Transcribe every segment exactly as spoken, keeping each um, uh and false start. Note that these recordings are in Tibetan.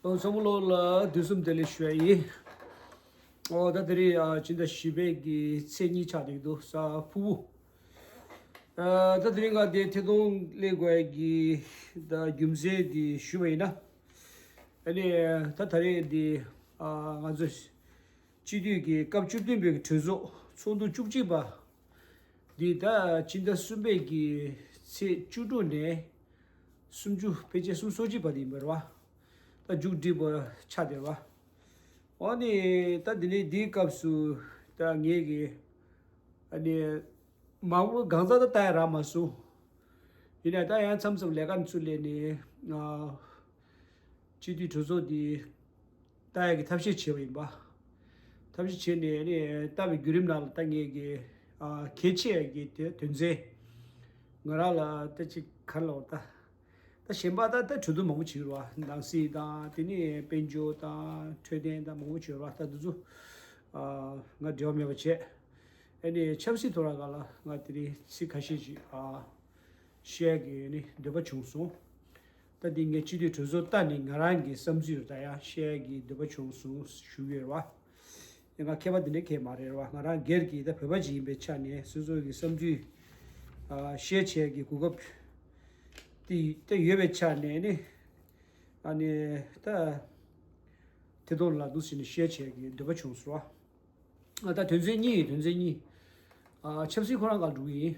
ཨོ་ཚང་མ་ལོ་ལ་དུས་གསུམ་བདེ་ལེགས་ཞུ་ཡ་ཡིན། ཨོ་ད་དེ་རིང་ཨ་ཕྱི་ཟླ་བཞི་པའི་གི་ཚེས་གཉིས་ཆགས་བསྡད་འདུག་གཟའ་ཕུར་བུ། ཨ་ད་དེ་རིང་ང་དེ་ཐད་གཏོང་སླེབས་དགོས་ཡ་གི་ད་རྒྱུ་མཚན་དེ་ཞུ་བ་ཡིན་ན། ཨ་ནི་ད་ད་རེས་དེ་ཨ་ང་ཚོ་སྤྱི་འཐུས་ཀྱི་སྐབས་བཅུ་བདུན་པའི་གྲོས་ཚོགས་ཚོགས་འདུ་བཅུ་གཅིག་པ། འདི་ད་ཕྱི་ཟླ་གསུམ་པའི་གི་ཚེས་བཅུ་དྲུག་ནས་སུམ་ཅུ་ཕལ་ཆེར་སུམ་ཅུ་སོ་གཅིག་བར་དུ་ཡིན་པ་རེད་བ། ད་མཇུག་སྒྲིལ་བ་ཆགས་བསྡད་རེད་བ། འོ་ནི་ད་འདི་ནས་འདིའི་སྐབས་སུ་ད་ངས་གི་ཨ་ནི་མང་པོ་གང་ཟག་ད་ལྟ་ཡང་རག་མ་སོང་། ཡིན་ནའི་ད་ཡང་མཚམས་མཚམས་ལས་ཀ་ཚུར་སླེབས་ནས་ཨ། སྤྱི་འཐུས་གྲོས་ཚོགས་འདི་ལྟ་ཡག་གི་ཐབས་ཤེས་བྱས་པ་ཡིན་པ། ཐབས་ཤེས་བྱས་ནས་ནི་ལྟ་བའི་བརྒྱུད་རིམ་ནང་ལ་ད་ངས་ཀྱི་ཨ་གལ་ཆེ་ཡག་གི་དེ་དོན་ཚན་ང་རང་ལ་ད་ཅིག་ག་རེ་ལབ་དགོས་ད། ད་གཞན་པ་ད་ད་གྲོས་བསྡུར་མང་པོ་བྱེད་ཀྱི་རེད་བ། ནང་སྲིད་དང་དེ་ནས་དཔལ་འབྱོར་དང་འཕྲོད་བསྟེན་དང་མང་པོ་བྱེད་ཀྱི་རེད་བ། ད་འདི་ཚོ་ཨ་ང་འབྲེལ་བ་མེད་པ་བྱས། ཨ་ནི་ཆབ་སྲིད་ཐོག་ལ་ག་ལ་ང་དེ་རིང་ཚིག་ཁ་ཤས་ཤིག་ཨ་བཤད་ཀྱི་ནི་འདོད་པ་བྱུང་སོང་། ད་འདི་ངས་སྤྱི་འཐུས་གྲོས་ཚོགས་ལྟ་ནས་ང་རང་གི་བསམ་ཚུལ་ད་ཡང་བཤད་ཀྱི་འདོད་པ་བྱུང་སོང་ཞུ་གི་ཡོད་རེད་བ། ཡང་ང་མཁས་པ་འདི་འདྲའི་མཁས་མ་རེད་རེད་བ། ང་རང་སྒེར་གྱི་ད་བོད་པ་ཅིག་ཡིན་པའི་ཆ་ནས་སོ་སོ་གི་བསམ་ཚུལ་ཨ་བཤད་བྱས་ཀྱི་གོ་སྐབས་དེ་ད་ཡོད་པའི་ཆ་ནས་ནི་ཨ་ནི་ད་ཐད་གཏོང་ལ་འདུག་ཟེར་ནས་བཤད་བྱས་ཀྱི་འདོད་པ་བྱུང་སོང་བ། ཨ་ད་དོན་ཚན་གཉིས་ཡིན། དོན་ཚན་གཉིས། ཨ་ཆབ་སྲིད་ཁོ་རང་ག་འགྲོ་གི་ཡིན།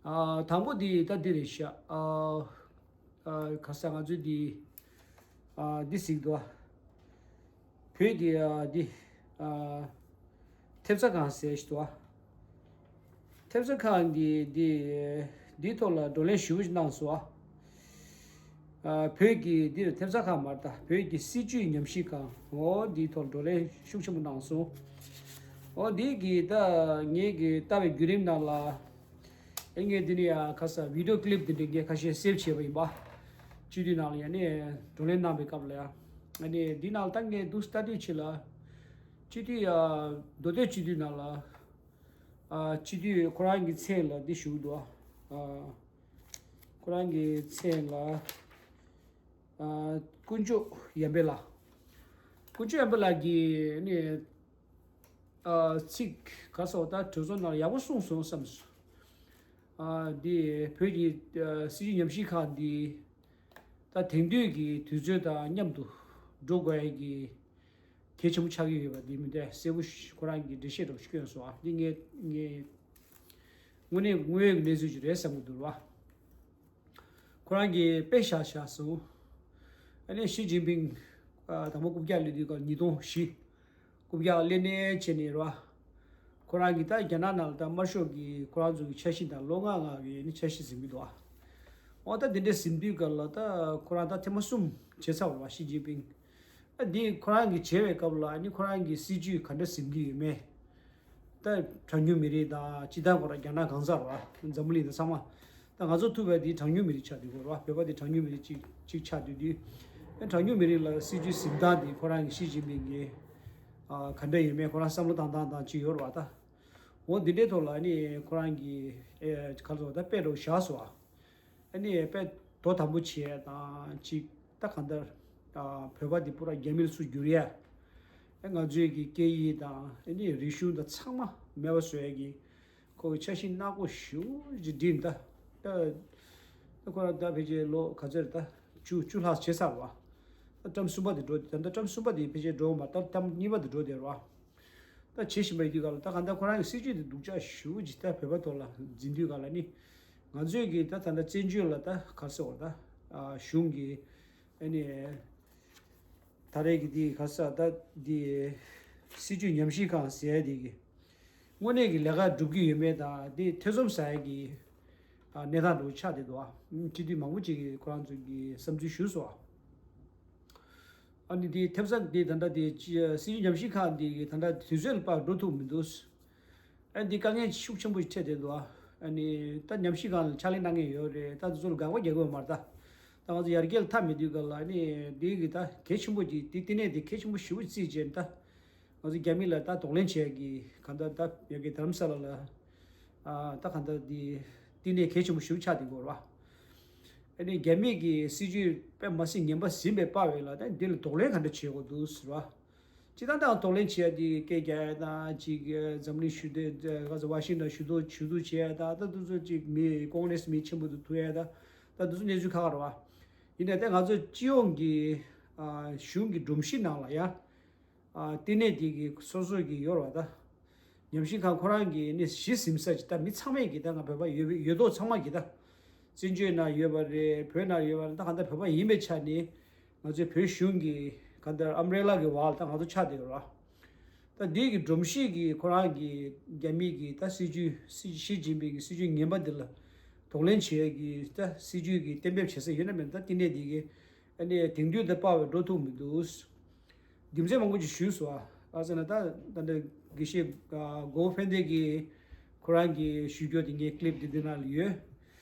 ཨ་དང་པོ་འདི་ད་འདི་རེད་ཤག་ཨ་ཨ་ག་ས་ང་ཚོས་འདི་ཨ་འདི་གཟིགས་འདུག་ཨ། བོད་ཀྱི་ཨ་འདི་ཨ་ཐེབས་རྩ་ཁང་ཟེར་ཞིག་འདུག་ཨ། ཐེབས་རྩ་ཁང་གིས་འདི་འདིའི་ཐོག་ལ་བགྲོ་གླེང་ཞུ་བ་ཞིག་གནང་སོང་ཨ། ཨ་བོད་ཀྱི་འདིར་ཐེབས་རྩ་ཁང་མར་ད་བོད་ཀྱི་སྲིད་བྱུས་ཉམས་ཞིབ་ཁང་འོ་འདིའི་ཐོག་བགྲོ་གླེང་ཤུགས་ཆེན་པོ་གནང་སོང་། འོ་འདི་གི་ད་ངེད་ཀྱི་ལྟ་བའི་བརྒྱུད་རིམ་ནང་ལ་ཨེ་ངས་འདི་ནས་ཡ་ཁ་ས་བི་ཌི་ཡོ་ཀི་ལིབ་འདི་འདྲ་ངས་ཁ་ཤས་སེབ་བྱས་པ་ཡིན་པ། སྤྱི་འཐུས་ནང་ལ་ཡ་ནས་བགྲོ་གླེང་གནང་བའི་སྐབས་ལ་ཡ། ཨ་ནི་འདི་ནང་ལ་ད་ངས་འདུག་ལྟ་དུས་ཕྱི་ལ་སྤྱི་འཐུས་ཡ་མདོ་སྟོད་སྤྱི་འཐུས་ནང་ལ་ཨ་སྤྱི་འཐུས་ཁོ་རང་གི་མཚན་ལ་འདི་ཞུགས་འདུག་ཨ། ཁོ་རང་གི་མཚན་ལ་ཨ་དཀོན་མཆོག་ཡར་འཕེལ་ལགས། དཀོན་མཆོག་ཡར་འཕེལ་ལགས་ཀྱིས་ནི་ཨ་ཚིག་ག་སོགས་ད་གྲོས་ཚོགས་ནང་ལ་ཡག་པོ་གསུངས་སོང་བསམས་སོང་། ཨ་འདི་བོད་ཀྱི་ཨ་སྲིད་བྱུས་ཉམས་ཞིབ་ཁང་འདི་ད་དེང་དུས་ཀྱི་དུས་ཚོད་དང་མཉམ་དུ་འགྲོ་དགོས་ཡ་གི་གལ་ཆེན་པོ་ཆགས་ཀྱི་ཡོད་པ་འདི་མི་འདྲ་གསལ་པོ་ཞིག་ཁོ་རང་གིས་འགྲེལ་བཤད་འདྲ་པོ་ཞིག་བསྐྱོན་སོང་ཨ། འདི་ངས་ངས་དངོས་གནས་དངོས་ཡོད་ཀྱི་གནས་ཚུལ་ཞིག་རེད་བསམ་གྱི་འདུག་བ། ཁོ་རང་གིས་དཔེ་བཞག་བཞག་སོང་། ཨ་ནི་ཞི་ཅིན་ཕིང་ཨ་དང་པོ་རྐུབ་བཀྱག་སླེབས་དུས་སྐབས་ཉིས་སྟོང་བཞི། རྐུབ་བཀྱག་སླེབས་ནས་བྱས་ནས་རེད་བ། ཁོ་རང་གིས་ད་རྒྱ་ནག་ནང་ལ་ད་དམར་ཤོག་གི་ཁོ་རང་ཚོ་གི་འཆར་གཞི་དང་ལོ་ལྔ་ལྔ་གི་ནི་འཆར་གཞི་ཟིན་གྱི་འདུག་བ། འོ་ད་དེ་འདྲ་ཟིན་དུས་སྐབས་ལ་ད་ཁོ་རང་ད་ཐེངས་མ་གསུམ་བྱས་ཚར་བ་རེད་བ་ཞི་ཅིན་ཕིང་། ཨ་འདི་ཁོ་རང་གིས་བྱས་པའི་སྐབས་ལ་ཨ་ནི་ཁོ་རང་གིས་སྲིད་ཇུས་ག་འདྲ་ཟིན་གྱི་ཡོད་མེད། ད་གྲངས་ཉུང་མི་རིགས་དང་སྤྱི་བཏང་ཁོ་རང་རྒྱ་ནག་གང་ཟག་རེད་བ། འཛམ་བུ་གླིང་དང་ཚང་མ། ད་ང་ཚོ་ཐུབ་པ་འདི་གྲངས་ཉུང་མི་རིགས་ཆགས་བསྡད་ཡོད་རེད་བ། བོད་པ་འདི་གྲངས་ཉུང་མི་རིགས་གཅིག་གཅིག་ཆགས་བསྡད་དུས། ཨ་གྲངས་ཉུང་མི་རིགས་ལ་སྲིད་ཇུས་ཟིན་སྟངས་འདི་ཁོ་རང་གི་ཞི་ཅིན་ཕིང་གི་ཨ་ག་འདྲ་ཡོད་མེད་ཁོ་རང་བསམ་བློ་བཏང་སྟངས་དང་གཅིག་ཡོད་རེད་བ་ད། འོ་འདི་འདྲའི་ཐོག་ལ་ཨ་ནི་ཁོ་རང་གི་ཨེ་ག་རེ་ཟེར་ད་དཔེ་འདྲ་པོ་བཞག་སོང་ཨ། ཨ་ནི་དཔེ་དོ་དམ་པོ་བྱེད་ཡ་དང་གཅིག་ད་གང་ལྟར་ཨ་བོད་པ་འདི་པུ་ར་རྒྱ་མི་ལ་ཚུར་བསྒྱུར་ཡ། ཨ་ང་ཚོའི་གི་སྐད་ཡིག་དང་ཨ་ནི་རིག་གཞུང་དང་ཚང་མ་མེད་པ་བཟོ་ཡ་གི་ཁོ་གི་འཆར་གཞི་སྣ་ཁོག་ཞེ་པོ་ཅིག་བསྒྲིགས་ད། ད་ད་ཁོ་རང་ད་ཕལ་ཆེར་ལོ་ག་ཚོད་རེད་ད་བཅུ་བཅུ་ལྷག་བྱས་ཚར་བ། ད་ཊརམ་གསུམ་པ་དེ་འགྲོ་ད་ད་ཊརམ་གསུམ་པ་དེ་ཕལ་ཆེར་འགྲོ་མ་ད་ཊརམ་གཉིས་པ་དེ་འགྲོ་བསྡད་རེད་བ། ད་བྱེད་བཞིན་པ་ཡིན་དུས་ག་ལ་ད་གང་ལྟར་ཁོ་རང་གི་སྲིད་ཇུས་དེ་སྡུག་ཅག་ཞེ་པོ་ཅིག་ད་བོད་པ་ཐོག་ལ་འཛིན་དུས་ག་ལ་ནི། ང་ཚོས་ཀྱི་ད་ད་ལྟ་བཙན་བྱོལ་ལ་ད་ག་ཟེར་བ་ད་ཨ་གཞུང་གི་ཨ་ནི་ད་རེས་ཀྱི་འདི་ག་ས་ད་འདི་སྲིད་ཇུས་ཉམས་ཞིབ་ཁང་ཟེར་ཡ་འདི་གི་དངོས་གནས་ཀྱི་ལས་ཀ་སྒྲུབ་ཀྱི་ཡོད་མེད་དང་འདི་ཐེ་ཚོམ་ཟ་ཡ་གི་ཨ་གནས་སྟངས་འདྲ་པོ་ཆགས་བསྡད་འདུག་ཨ། སྤྱི་འཐུས་མང་པོ་ཅིག་གིས་ཁོ་རང་ཚོ་གི་བསམ་ཚུལ་ཞུས་སོང་ཨ། ཨ་ནི་དེ་ཐེབས་རྩ་དེ་ད་ལྟ་དེ་སྤྱི་སྲིད་ཇུས་ཉམས་ཞིབ་ཁང་དེ་གི་ད་ལྟ་དུས་ཚོད་ལ་དཔག་འགྲོ་ཐུབ་མི་འདུག་ཨ་འདི་དཀའ་ངལ་ཤུགས་ཆེན་པོ་ཞིག་འཕྲད་བསྡད་འདུག་ཨ་ནི་ད་ཉམས་ཞིབ་ཁང་ལ་ཕྱག་ལས་གནང་མཁན་ཡོད་རེད། ད་དེ་ཚོ་ལ་དགག་པ་རྒྱག་དགོས་མ་རེད་ད། ད་ང་ཚོ་ཡར་རྒྱས་ལ་མཐའ་མེད་དུས་ག་ལ་ཨ་ནི་འདི་གི་ད་གལ་ཆེན་པོ་ཅིག་དེ་བསྟི་གནས་དེ་གལ་ཆེན་པོ་ཞེ་པོ་བརྩིས་བྱས་ད། ང་ཚོ་རྒྱ་མི་ལ་ད་གདོང་ལེན་བྱེད་ཀྱི་གང་ལྟར་ད་ཡ་གི་དྷ་རམ་ས་ལ་ལ་ཨ་ད་གང་ལྟར་འདི་བསྟི་གནས་གལ་ཆེན་པོ་ཞེ་པོ་ཆགས་བསྡད་ཡོད་རེད་བ། ཨ་ནི་རྒྱ་མི་གི་སྲིད་ཇུས་དཔེ་མ་སྲིད་ངན་པ་ཟིན་པའི་དཔའ་བོ་ལ་ད་འདི་ལ་གདོང་ལེན་ག་འདྲ་བྱེད་དགོས་འདུག་ཟེར་བ། སྤྱིར་བཏང་ད་གདོང་ལེན་བྱེད་ཡ་དེ་སྐད་རྒྱག་ཡ་དང་ཅིག་འཛམ་གླིང་ཞི་བདེ་ཝ་ཤིང་ཊོན་ཞུ་གཏུག་ཞུ་གཏུག་བྱེད་ཡ་དང་ད་འདི་ཚོ་ཅིག་མི་ཀོང་རེ་སི་མི་ཆེན་པོ་དེ་ཐུག་ཡ་དང་ད་འདི་ཚོ་གནས་ཚུལ་ཁག་ཁག་རེད་བ། ཡིན་ནའི་ད་ང་ཚོ་སྤྱི་ཡོངས་ཀྱི་གཞུང་གི་སྒྲོམ་གཞི་ནང་ལ་ཡ། ལྟེ་གནས་དེ་གི་སོ་སོ་གི་ཡོད་རེད་བ་ད། ཉམས་ཞིབ་ཁང་ཁོ་རང་གི་ནི་གཞི་ཟིན་ས་ཅིག་ད་མི་ཚང་མས་གི་ད་ང་བོད་པ་ཡོད་ཡོད་མདོག་ཚང་མ་གི་ད། བཙན་བྱོལ་ནང་ཡོད་པ་རེད། བོད་ནང་ཡོད་པ་རེད། ད་གང་ལྟར་བོད་པ་ཡིན་པའི་ཆ་ནས་ང་ཚོའི་བོད་གཞུང་གི་གང་ལྟར་ཨམ་བྷེ་རེ་ལ་གི་འོག་ལ་ད་ང་ཚོ་ཆགས་བསྡད་ཡོད་རེད་བ། ད་འདི་གི་སྒྲོམ་གཞི་གི་ཁོ་རང་གི་རྒྱ་མི་གི་ད་སྲིད་ཇུས་སྲིད་ཞི་ཅིན་ཕིང་གི་སྲིད་ཇུས་ངན་པ་འདི་ལ་གདོང་ལེན་བྱེད་ཡ་གི་ད་སྲིད་ཇུས་གི་གཏན་འབེབས་བྱེད་ས་ཡོད་ན་མེད་ན་ད་ལྟེ་གནས་འདི་གི་ཨ་ནི་དེང་དུས་ད་དཔའ་བའི་འགྲོ་ཐུབ་མི་འདུག་རྒྱུ་མཚན་མང་པོ་ཅིག་ཞུས་སོང་ཨ། ཨ་ཟེར་ན་ད་ད་ལྟ་དགེ་བཤེས་ཨ་གོ་ཕན་བདེ་གིས་ཁོ་རང་གི་ཞུ་རྒྱུ་དེ་ངའི་ཀི་ལིབ་འདི་འདི་ནང་ལ་ཡོད།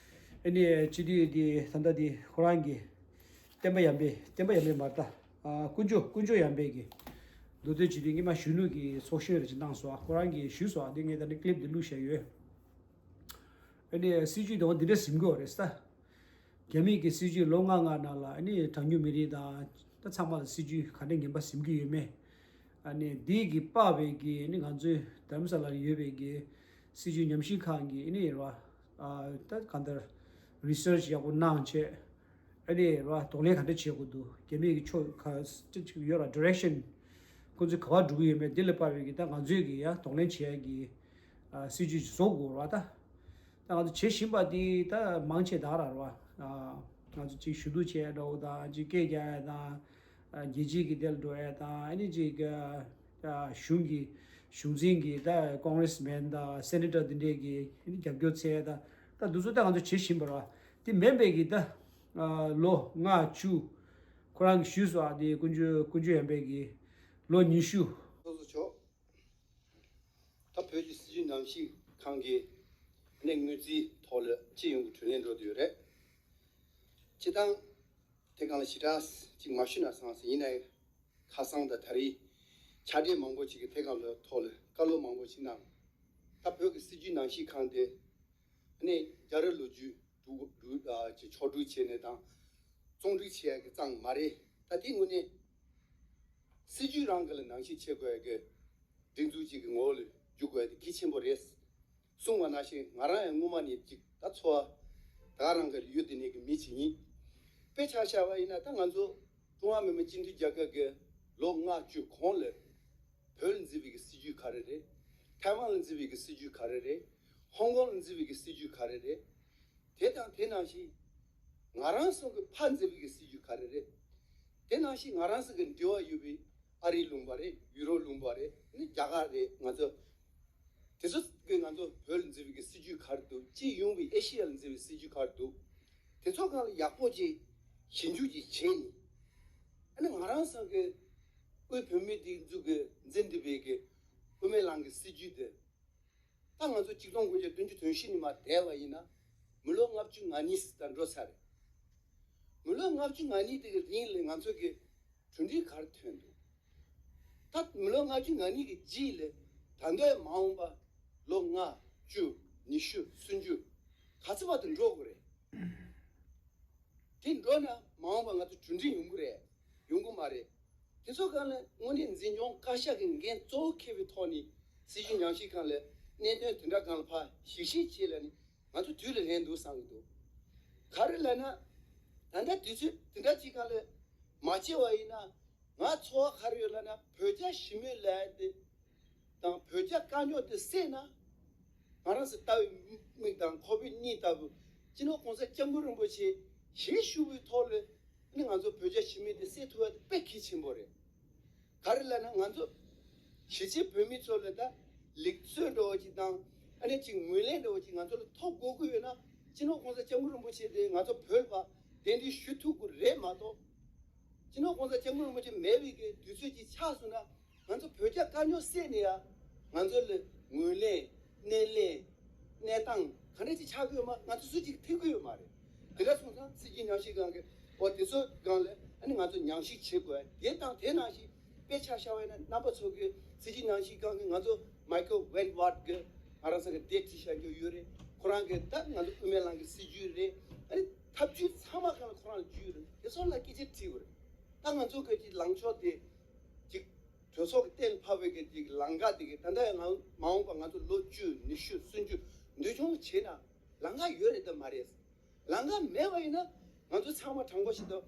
ཨ་ནི་སྤྱི་འཐུས་དེ་ད་ལྟ་དེ་ཁོ་རང་གི་བསྟན་པ་ཡར་འཕེལ་བསྟན་པ་ཡར་འཕེལ་མ་རེད་ད། ཨ་ཀུན་སྤྱོད་ཀུན་སྤྱོད་ཡར་འཕེལ་གི་མདོ་སྟོད་སྤྱི་འཐུས་སྔོན་མ་གཞོན་ནུ་གི་ཚོགས་གཞོན་རེ་ཅིག་གནང་སོང་ཨ། ཁོ་རང་གིས་ཞུས་སོང་ཨ། དེ་ངས་ད་ནི་ཀི་ལིབ་འདི་བླུགས་བཞག་ཡོད། ཨ་ནི་སྲིད་ཇུས་དེ་འོ་འདི་འདྲ་ཟིན་དགོས་རེད་ས། རྒྱ་མི་གི་སྲིད་ཇུས་ལོ་ལྔ་ལྔ་ནང་ལ་ཨ་ནི་གྲངས་ཉུང་མི་རིགས་དང་ད་ཚང་མ་ལ་སྲིད་ཇུས་ག་འདྲ་ངན་པ་ཟིན་གྱི་ཡོད་མེད། ཨ་ནི་འདི་གི་དཔག་པའི་གི་ཨ་ནི་ང་ཚོའི་རྡ་རམ་ས་ལར་ཡོད་པའི་གི་སྲིད་ཇུས་ཉམས་ཞིབ་ཁང་གི་ཨ་ནི་རེད་བ། ཨ་ད་གང་ལྟར་རི་སར་ཆི་ཡག་པོ་གནང་བྱས། ཨ་ནི་རེད་བ་གདོང་ལེན་ག་འདྲ་བྱེད་དགོས་འདུག་རྒྱ་མི་གི་ཕྱོགས་ག་ཅི་ཅིག་ཡོད་ར་ཌི་རེག་ཤན་ཁོང་ཚོས་ག་པར་འགྲོ་གི་ཡོད་མེད་འདི་ལ་དཔག་པའི་གི་ད་ང་ཚོས་གི་ཡ་གདོང་ལེན་བྱེད་ཡ་གི་ཨ་སྲིད་ཇུས་ཅིག་བཟོ་དགོས་རེད་བ་ད། ད་ང་ཚོ་བྱེད་བཞིན་པ་འདི་ད་མང་ཆེ་ད་ར་རེད་བ། ང་ཚོ་ཅིག་ཞུ་གཏུག་བྱས་འགྲོ་དང་ཅིག་སྐད་རྒྱག་ཡ་དང་། རྒྱལ་སྤྱིའི་གི་དེ་ལ་འགྲོ་ཡ་དང་ཨ་ནི་ཅིག་གཞུང་གི་གཞུང་འཛིན་གི་ད་ཀོང་རེ་སི་མེན་དང་སེ་ནེ་ཊར་འདི་འདྲས་གི་ཨ་ནི་རྒྱབ་སྐྱོར་འཚོལ་ཡ་དང་ད་འདི་ཚོ་ད་ང་ཚོ་བྱེད་བཞིན་པ་རེད་བ། དེ་མིན་པའི་གི་ད་ལོ་ལྔ་བཅུ་ཁོ་རང་གི་ཞུས་སོང་ཨ། དེ་ཀུན་སྤྱོད་ཀུན་སྤྱོད་ཡར་འཕེལ་གི་ལོ་ཉི་ཤུ། ད་བོད་ཀྱི་སྲིད་བྱུས་ནང་བཞིན་གང་གི་གནས་དངུལ་རྩིས་ཐོག་ལ་སྤྱི་ཡོངས་ཀྱི་དྲིན་ལན་འགྲོ་དུས་རེད། སྤྱི་བཏང་དེ་གང་ལ་ཞེ་དྲག་ཅིག་མ་ཞུ་ན་བསམ་སོང་། ཡིན་ནའི་ཁ་སང་དང་ད་རེས་ཕྱག་སྦྲེལ་མང་པོ་ཅིག་གི་དེ་གང་ལ་ཐོག་ལ་བཀའ་སློབ་མང་པོ་ཅིག་གནང་། ད་བོད་ཀྱི་སྲིད་བྱུས་ནང་བཞིན་གང་དེ་གནས་རྒྱལ་རབས་ལོ་རྒྱུས་སྒྲུག་སྒྲུག་ཅིག་ཕྱོགས་སྒྲིག་བྱས་ནས་དང་རྩོམ་སྒྲིག་བྱས་ཡ་གི་གཙང་མ་རེད། ད་དེ་དངོས་གནས་སྲིད་བྱུས་རང་གི་ལ་ནང་བཞིན་བྱེད་དགོས་ཡ་གི་སྒྲིག་འཛུགས་གཅིག་གི་ངོ་བོ་ལ་འཇུག་དགོས་ཡ་དེ་གལ་ཆེན་པོ་རེད། གསུངས་པ་ནང་བཞིན་ང་རང་ཡང་སྔོན་མ་ནས་ཅིག་ད་འཚོ་བ་ད་ག་རང་གི་ཡུལ་དེ་ནས་གི་མི་ཅིག་ཡིན། དཔེ་ཆ་བཞག་པ་ཡིན་ན་ད་ང་ཚོ་ཀྲུང་ཧྭ་མི་དམངས་སྤྱི་མཐུན་རྒྱལ་ཁབ་ཀྱི་ལོ་ལྔ་བཅུ་གོང་ལ་བོད་ལ་འཛིན་པའི་གི་སྲིད་བྱུས་ག་རེ་རེད། ཐའེ་ཝན་ལ་འཛིན་པའི་གི་སྲིད་བྱུས་ག་རེ་རེད། ཧོང་ཀོང་ལ་འཛིན་པའི་གི་སྲིད་བྱུས་ག་རེ་རེད། དེ་དང་དེ་ནང་བཞིན་ང་རང་ཚོ་གི་ཕར་འཛིན་པའི་གི་སྲིད་བྱུས་ག་རེ་རེད། དེ་ནང་བཞིན་ང་རང་ཚོ་གི་འབྲེལ་བ་ཡོད་པའི་ཨ་རིའི་ལུང་པ་རེད། ཡུ་རོབ་ལུང་པ་རེད། ནི་རྒྱ་གར་རེད། ང་ཚོ་དེ་ཚོ་གི་ང་ཚོ་བོད་ལ་འཛིན་པའི་གི་སྲིད་བྱུས་ག་རེ་འདུག་སྤྱི་ཡོངས་པའི་ཨེ་ཤི་ཡ་ལ་འཛིན་པའི་སྲིད་བྱུས་ག་རེ་འདུག་དེ་ཚོ་སྒང་ལ་ཡག་པོ་ཅིག་ཞིབ་འཇུག་ཅིག་བྱས་ནས་ཨ་ནི་ང་རང་ཚོ་གི་དབུས་བོད་མིའི་སྒྲིག་འཛུགས་ཀྱི་འཛིན་བསྡད་པའི་གི་དབུ་མའི་ལམ་གྱི་སྲིད་བྱུས་དེ། ད་ང་ཚོ་ཆིག་སྟོང་དགུ་བརྒྱ་བདུན་ཅུ་དོན་བཞི་ནས་མར་བསྡད་པ་ཡིན་ན་མི་ལོ་ལྔ་བཅུ་ང་གཉིས་ཙམ་འགྲོ་ཚར་རེད། མི་ལོ་ལྔ་བཅུ་ང་གཉིས་དེ་གི་རིང་ལ་ང་ཚོ་གི་གྲུབ་འབྲས་ག་རེ་ཐོན་འདུག་ད་མི་ལོ་ལྔ་བཅུ་ང་གཉིས་ཀྱི་རྗེས་ལ་ད་ལྟའི་མ་འོངས་པ་ལོ་ལྔ་བཅུ་ཉི་ཤུ་སུམ་ཅུ་ག་ཚོད་བར་དུ་འགྲོ་དགོས་རེད། དེ་འགྲོ་ན་མ་འོངས་པ་ང་ཚོ་གྲུབ་འབྲས་ཡོང་གི་རེད། ཡོང་གི་མ་རེད། དེ་ཚོ་སྒང་ལ་དངོས་གནས་འཛིན་སྐྱོང་བཀའ་ཤག་གི་འགན་གཙོ་བོ་འཁྱེར་བའི་ཐོག་ནས་སྲིད་བྱུས་ཉམས་ཞིབ་ཁང་ལ་གནད་དོན་དེ་འདྲ་སྒང་ལ་ཕར་ཞིབ་བཤེར་བྱས་ལ་ནི་ང་ཚོ་དུས་ལ་ལྷན་འདུག་བསམ་གྱི་འདུག་ག་རེ་ལབ་ན་ད་ལྟ་དུས་ཚོད་དེ་འདྲ་ཅིག་སྒང་ལ་མ་བྱས་པ་ཡིན་ན་ང་ཚོར་བ་ག་རེ་ཡོད་ལབ་ན་བོད་རྒྱ་ཞི་མོལ་ལབ་ཡ་དེ། དང་བོད་རྒྱ་དཀའ་རྙོག་དེ་སེལ་ན། ང་རང་ཚོ་ལྟ་བའི་མིག་དང་ཁོག་པའི་གཉིད་ལྟ་བུ་སྤྱི་ནོར་༸གོང་ས་༸སྐྱབས་མགོན་རིན་པོ་ཆེ་ཞལ་བཞུགས་པའི་ཐོག་ལ་ནི་ང་ཚོ་བོད་རྒྱ་ཞི་མོལ་དེ་སེལ་ཐུབ་པ་དེ་དཔེ་གལ་ཆེན་པོ་རེད། ག་རེ་ལབ་ན་ང་ཚོ་གཞིས་བྱེས་བོད་མི་ཚོ་ལ་ད་ལེགས་གསོལ་འདྲ་བོ་ཅིག་དང་ཨ་ནི་ཅིག་ངོས་ལེན་འདྲ་བོ་ཅིག་ང་ཚོ་ལ་ཐོབ་དགོས་ཀྱི་ཡོད་ན་སྤྱི་ནོར་༸གོང་ས་༸སྐྱབས་མགོན་རིན་པོ་ཆེ་དེ་ང་ཚོ་བོད་པ་གདན་འདྲེན་ཞུ་ཐུབ་དགོས་རེད་མ་གཏོགས། སྤྱི་ནོར་༸གོང་ས་༸སྐྱབས་མགོན་རིན་པོ་ཆེ་མེད་པའི་གི་དུས་ཚོད་ཅིག་ཆགས་སོང་ན། ང་ཚོ་བོད་རྒྱ་དཀའ་རྙོག་སེལ་ནས་ཡ། ང་ཚོ་ལ་ངོས་ལེན། སྣེ་ལེན། གནས་སྟངས་ག་འདྲ་ཅིག་ཆགས་ཀྱི་ཡོད་མ་ང་ཚོ་སུ་གཅིག་ཐེ་གི་ཡོད་མ་རེད། དེ་འདྲ་སོང་ཙང་སྲིད་བྱུས་ཉམས་ཞིབ་ཁང་གི་འོ་དེ་ཚོ་སྒང་ལ་ཨ་ནི་ང་ཚོ་ཉམས་ཞིབ་བྱེད་དགོས། དེ་དང་དེ་ནང་བཞིན་དཔེ་ཆ་བཞག་པ་ཡིན་ན་རྣམ་པ་ཚོ་གི་སྲིད་བྱུས་ཉམས་ཞིབ་ཁང་གི་ང་ཚོ་མའི་ཁལ་ཝེན་ཝར་གི་ང་རང་ཚོ་གི་དེབ་ཁྲིད་བཞག་རྒྱུ་ཡོད་རེད། ཁོ་རང་གི་ད་ང་ཚོ་དབུ་མའི་ལམ་གི་སྲིད་བྱུས་རེད། ཨ་ནི་ ཐབས་ཇུས་ཚང་མ་གང་ལ་ཁོ་རང་ལ་ཇུས་ཡོད་རེད། དེ་ཚོ་ལ་སྐད་ཆ་དྲིས་དགོས་རེད། ད་ང་ཚོ་གི་ཅིག་ལངས་ཕྱོགས་དེ་ཅིག་གྲོས་ཚོགས་ཀྱི་གཏན་ཕབ་པའི་གི་ཅིག་ལམ་ཁ་དེ་གི་ད་ལྟ་ཡང་ང་མ་འོངས་པ་ང་ཚོ་ལོ་བཅུ་ཉི་ཤུ་སུམ་ཅུ་འདུལ་སྐྱོང་བྱས་ན་ལམ་ཁ་ཡོད་རེད་དམ་མ་རེད། ལམ་ཁ་མེད་པ་ཡིན་ན་ང་ཚོ་ཚང་མ་དྲང་པོ་ཞིག་ཏུ་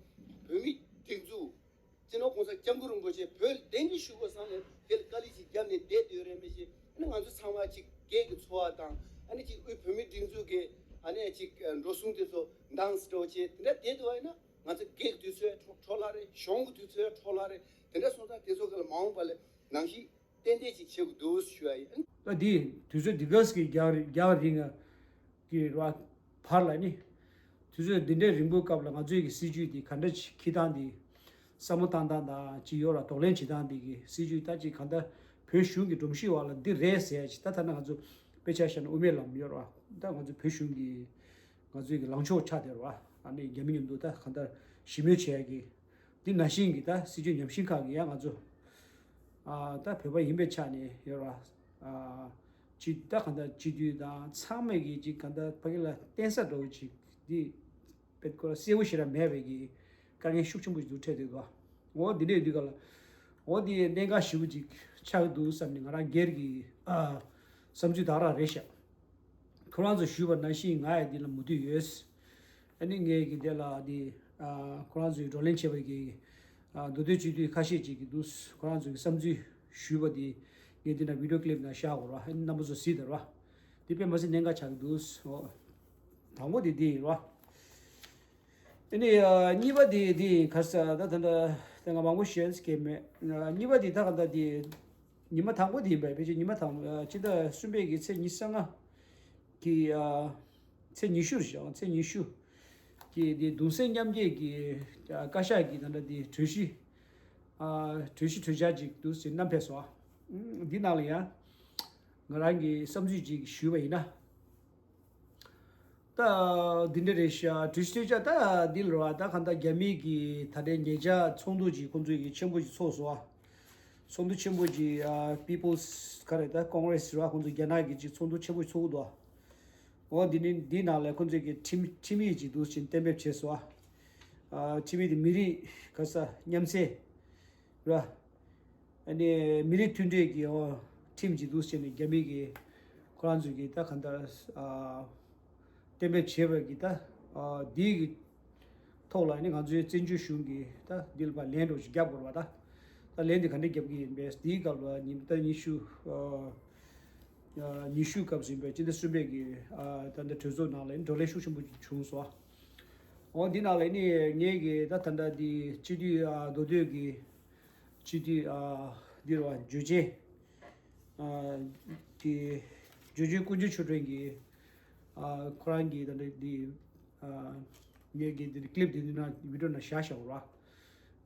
བོད་མི་སྒྲིག་འཛུགས། སྤྱི་ནོར་༸གོང་ས་༸སྐྱབས་མགོན་རིན་པོ་ཆེ་བོད་བདེན་གྱི་བཞུགས་པ་བསམ་ནས་དེ་ལ་དཀའ་ལས་ཅིག་བརྒྱབ་ནས་བསྡད་ཡོད་རེད། མི་ཤེས། ཨ་ནི་ང་ཚོ་ཚང་མ་ཅིག་སྐད་ཀྱི་ཚོར་བ་དང་། ཨ་ནི་ཅིག་དབུས་བོད་མིའི་སྒྲིག་འཛུགས་ཀྱི་ཨ་ནི་ཅིག་འགྲོ་སོང་དེ་ཚོ་འདང་སྤྲོ་བྱས་དེ་འདྲ་བསྡད་འདུག་བ་ཡིན་ན་ང་ཚོ་སྐད་ཀྱི་དུས་ཚོད་འཕྲོ་བརླག་རེད། གཞུང་གི་དུས་ཚོད་འཕྲོ་བརླག་རེད། དེ་འདྲ་སོང་ཙང་དེ་ཚོ་གི་ལ་མ་འོངས་པ་ལ་ནང་བཞིན་ཏན་ཏན་ཅིག་བྱེད་དགོས་འདུག་ཞུ་ཡ་ཡིན། ད་འདི་དུས་ཚོད་འདི་ག་ཙམ་གྱི་རྒྱང་རིང་རྒྱང་རིང་ང་གི་ར་བར་ལ་ནི། དུས་ཚོད་འདི་འདྲའི་རིང་པོའི་སྐབས་ལ་ང་ཚོའི་གི་སྲིད་ཇུས་འདི་ག་འདྲ་ཅིག་འཁྱེར་སྟངས་འདི་བསམ་བློ་བཏང་སྟངས་དང་ཅིག་ཡོད་ར། གདོང་ལེན་བྱེད་སྟངས་འདི་གི་སྲིད་ཇུས་ད་ཅིག་གང་ལྟར་བོད་གཞུང་གི་སྒྲོམ་གཞི་འོག་ལ་འདི་རེད་ཟེར་ཡ་ཅིག་ད་ཐ་ན་ང་ཚོ་དཔེ་ཆ་བཞག་ན་དབུ་མའི་ལམ་ཡོད་ར། ད་ང་ཚོ་བོད་གཞུང་གི་ང་ཚོའི་གི་ལངས་ཕྱོགས་ཆགས་བསྡད་ར། ཨ་ནི་རྒྱ་མི་མཉམ་དུ་ད་གང་ལྟར་ཞི་མོལ་བྱེད་ཡ་གི་འདི་ནང་བཞིན་གྱི་ད་སྲིད་ཇུས་ཉམས་ཞིབ་ཁང་གི་ཡང་ང་ཚོ་ཨ་ད་བོད་པ་ཡིན་པའི་ཆ་ནས་ཡོད་ར། ཨ་ཅིག་ད་གང་ལྟར་སྤྱི་འཐུས་དང་ཚང་མས་ཀྱི་ཅིག་གང་ལྟར་ཕ་གི་ལ་བརྟེན་ས་འདྲ་བོ་ཅིག་འདི་དཔེ་ཁོ་ར་གསལ་བོ་ཞེ་དྲག་མེད་པའི་གི་དཀའ་ངལ་ཤུགས་ཆེན་པོ་ཞིག་འདུག་འཕྲད་འདུག་ག་འོ་འདི་འདྲས་འདུག་ག་ལ། འོ་འདི་གནད་འགག་ཞེ་པོ་ཅིག་ཆགས་འདུག་བསམ་ནས་ང་རང་སྒེར་གྱི་ཨ་བསམ་ཚུལ་དག་རང་རེད་ཤག་ཁོ་རང་ཚོ་ཞུས་པ་ནང་བཞིན་ང་ཡང་འདི་ལ་མོས་མཐུན་ཡོད། ཨ་ནི་ངས་ཀྱི་དེ་ལ་འདི་ཨ་ཁོ་རང་ཚོའི་བགྲོ་གླེང་བྱས་པ་གི་ཨ་མདོ་སྟོད་སྤྱི་འཐུས་ཁ་ཤས་ཅིག་གི་འདུག་ཁོ་རང་ཚོ་གི་བསམ་ཚུལ་ཞུས་པ་འདི་ངས་འདི་ན་བི་ཌིའོ་ཀི་ལིབ་ནང་བཞག་གོ་ར། ཨ་ནི་རྣམ་པ་ཚོ་གཟིགས་དང་ར། འདི་དཔེ་མ་སྲིད་གནད་འགག་ཆགས་ཀྱི་འདུག་འོ། དང་པོ་དེ་འདི་ཡིན་ར། ཨ་ནི་ཨ་གཉིས་པ་དེ་འདི་ཡིན། ཁ་ས་ད་ད་ད་ད་ང་མང་པོ་བཤད་ཀྱི་མེད། ཨ་གཉིས་པ་དེ་ད་ག་ད་དེ་ཉི་མ་དང་པོ་དེ་ཡིན་པས། ཕལ་ཆེར་ཉི་མ་དང་ཨ་སྤྱི་ཟླ་གསུམ་པའི་གི་ཚེས་ཉི་ཤུ་རྩ་ལྔ་གི་ཨ་ཚེས་ཉི་ཤུ་རེད་ཤག་ཚེས་ཉི་ཤུ་གི་དེ་གདུང་སེམས་མཉམ་སྐྱེད་ཀྱི་ཨ་བཀའ་ཤག་གི་ད་ད་དེ་གྲོས་གཞི་ཨ་གྲོས་གཞི་གྲོས་འཆར་ཅིག་འདུག་ཟེར་བསྣམས་ཕེབས་སོང་། ཨ་འདི་ནང་ལ་ཡང་ང་རང་གི་བསམ་ཚུལ་ཅིག་ཞུས་པ་ཡིན་ན། ད་འདི་འདྲ་རེད་ཤག་གྲོས་གཞི་གྲོས་འཆར་ད་འདི་ལ་ར། ད་གང་ལྟར་རྒྱ་མི་གི་ད་ལྟའི་ཉེ་ཆར་ཚོགས་འདུ་ཅིག་ཁོང་ཚོས་ཀྱི་ཆེན་པོ་ཅིག་ཚོགས་སོང་ཨ། ཚོགས་འདུ་ཆེན་པོ་ཅིག་ཨ་People's ག་རེ་ད་Congress ར། ཁོང་ཚོ་རྒྱ་ནག་གི་ཅིག་ཚོགས་འདུ་ཆེན་པོ་ཅིག་ཚོགས་འདུག་ཨ། འོ་འདི་ནི་འདིའི་ནང་ལ་ཁོང་ཚོས་ཀྱི་ཁྲིམས་ཁྲིམས་ཡིག་ཅིག་འདུག་ཅིག་གཏན་འབེབས་བྱས་སོང་ཨ། ཨ་ཁྲིམས་ཡིག་དེ་མི་རིགས་ག་ས་མཉམ་བསྲེས་ར། ཨ་ནི་མི་རིགས་མཐུན་སྒྲིལ་གྱི་ཨོ་ཁྲིམས་ཀྱི་འདུག་ཟེར་ནས་རྒྱ་མི་གིས་ཁོ་རང་ཚོས་ཀྱིས་ད་གང་ལྟར་ཨ་གཏན་འབེབས་བྱས་པ་གི་ད་ཨ་འདི་གི་ཐོག་ལ་ནི་ང་ཚོའི་བཙན་བྱོལ་གཞུང་གིས་ད་འདི་ལ་ཕར་ལན་འདྲ་ཞིག་རྒྱབ་དགོས་རེད་པ། ད་ད་ལན་འདི་ག་འདྲ་རྒྱབ་ཀྱི་ཡིན་པས། འདིའི་སྐབས་ལ་ཉིན་ད་ཉི་ཤུ་ཨ་ཉི་ཤུ་སྐབས་སུ་ཡིན་པས། སྤྱི་ཟླ་གསུམ་པའི་གི་ཨ་ད་ལྟ་གྲོས་ཚོགས་ནང་ལ་བགྲོ་གླེང་ཤུགས་ཆེན་པོ་བྱུང་སོང་། འོ་འདི་ནང་ལ་ནི་ངས་གི་ད་ད་ལྟ་འདི་སྤྱི་འཐུས་ཨ་མདོ་སྟོད་ཀྱི་སྤྱི་འཐུས་ཨ་འདི་རེད་བ། འཇུ་ཆེན་ཨ་གི་འཇུ་ཆེན་ཀུན་མཁྱེན་ཆོས་སྒྲོན་གྱིས་ཨ་ཁོ་རང་གིས་ད་ལྟ་འདི་ཨ་ངས་གི་འདི་ཀི་ལིབ་འདི་འདི་ན་བི་ཌིའོ་ནང་བཞག་བཞག་ར།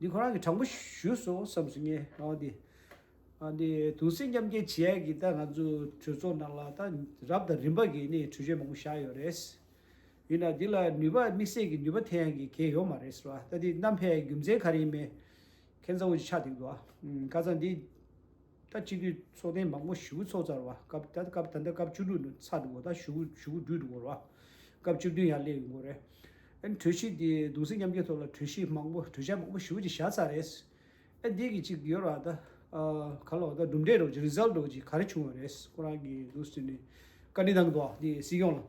འདི་ཁོ་རང་གིས་དྲང་པོ་ཞུས་སོང་བསམ་སོང་ངས། ཨ་འདི་ཨ་འདི་གདུང་སེམས་མཉམ་སྐྱེད་བྱེད་ཡ་གི་ད་ང་ཚོ་གྲོས་ཚོགས་ནང་ལ་ད་རབ་དང་རིམ་པ་གི་ནི་གྲོས་ཆོད་མང་པོ་བཞག་ཡོད་རེད། ཡིན་ན་འདི་ལ་ནུས་པ་དམིགས་བསལ་གྱི་ནུས་པ་འཐེན་ཡ་གི་གལ་ཡོད་མ་རེད་ཟེར་བ། ད་འདི་བསྣམས་ཕེབས་རྒྱུ་མཚན་ག་རེ་ཡིན་མིན་ཁྱད་མཚར་བོ་ཅིག་ཆགས་བསྡད་འདུག་ཨ། ཁ་སང་འདི་ད་སྤྱི་འཐུས་ཚོགས་ཐེངས་མང་པོ་ཞེ་པོ་ཚོགས་ཚར་བ། སྐབས་ད་སྐབས་ད་ལྟ་སྐབས་བཅུ་དྲུག་ནང་ཚར་འདུག་གོ། ད་ཞེ་པོ་ཞེ་པོ་བསྡུས་འདུག་གོ་ར། སྐབས་བཅུ་བདུན་ཡར་སླེབས་ཡོང་གི་རེད། ཨ་ནི་གྲོས་གཞི་འདི་གདུང་སེམས་མཉམ་སྐྱེད་ཐོག་ལ་གྲོས་གཞི་མང་པོ་གྲོས་འཆར་མང་པོ་ཞེ་པོ་ཅིག་བཞག་ཚར་རེད། ཨ་འདི་གི་ཅིག་ཡོད་ར། ད་ཨ་ག་ལ་བ་ད་གྲུབ་འབྲས་འདྲ་བོ་ཅིག་རི་ཛལ་ཊི་འདྲ་བོ་ཅིག་ག་རེ་བྱུང་བ་རེད། ཁོ་རང་གི་འདུག་ཟེར་ནས་བཀའ་འདྲི་གནང་གི་འདུག་ཨ། འདི་སྲིད་སྐྱོང་ལ།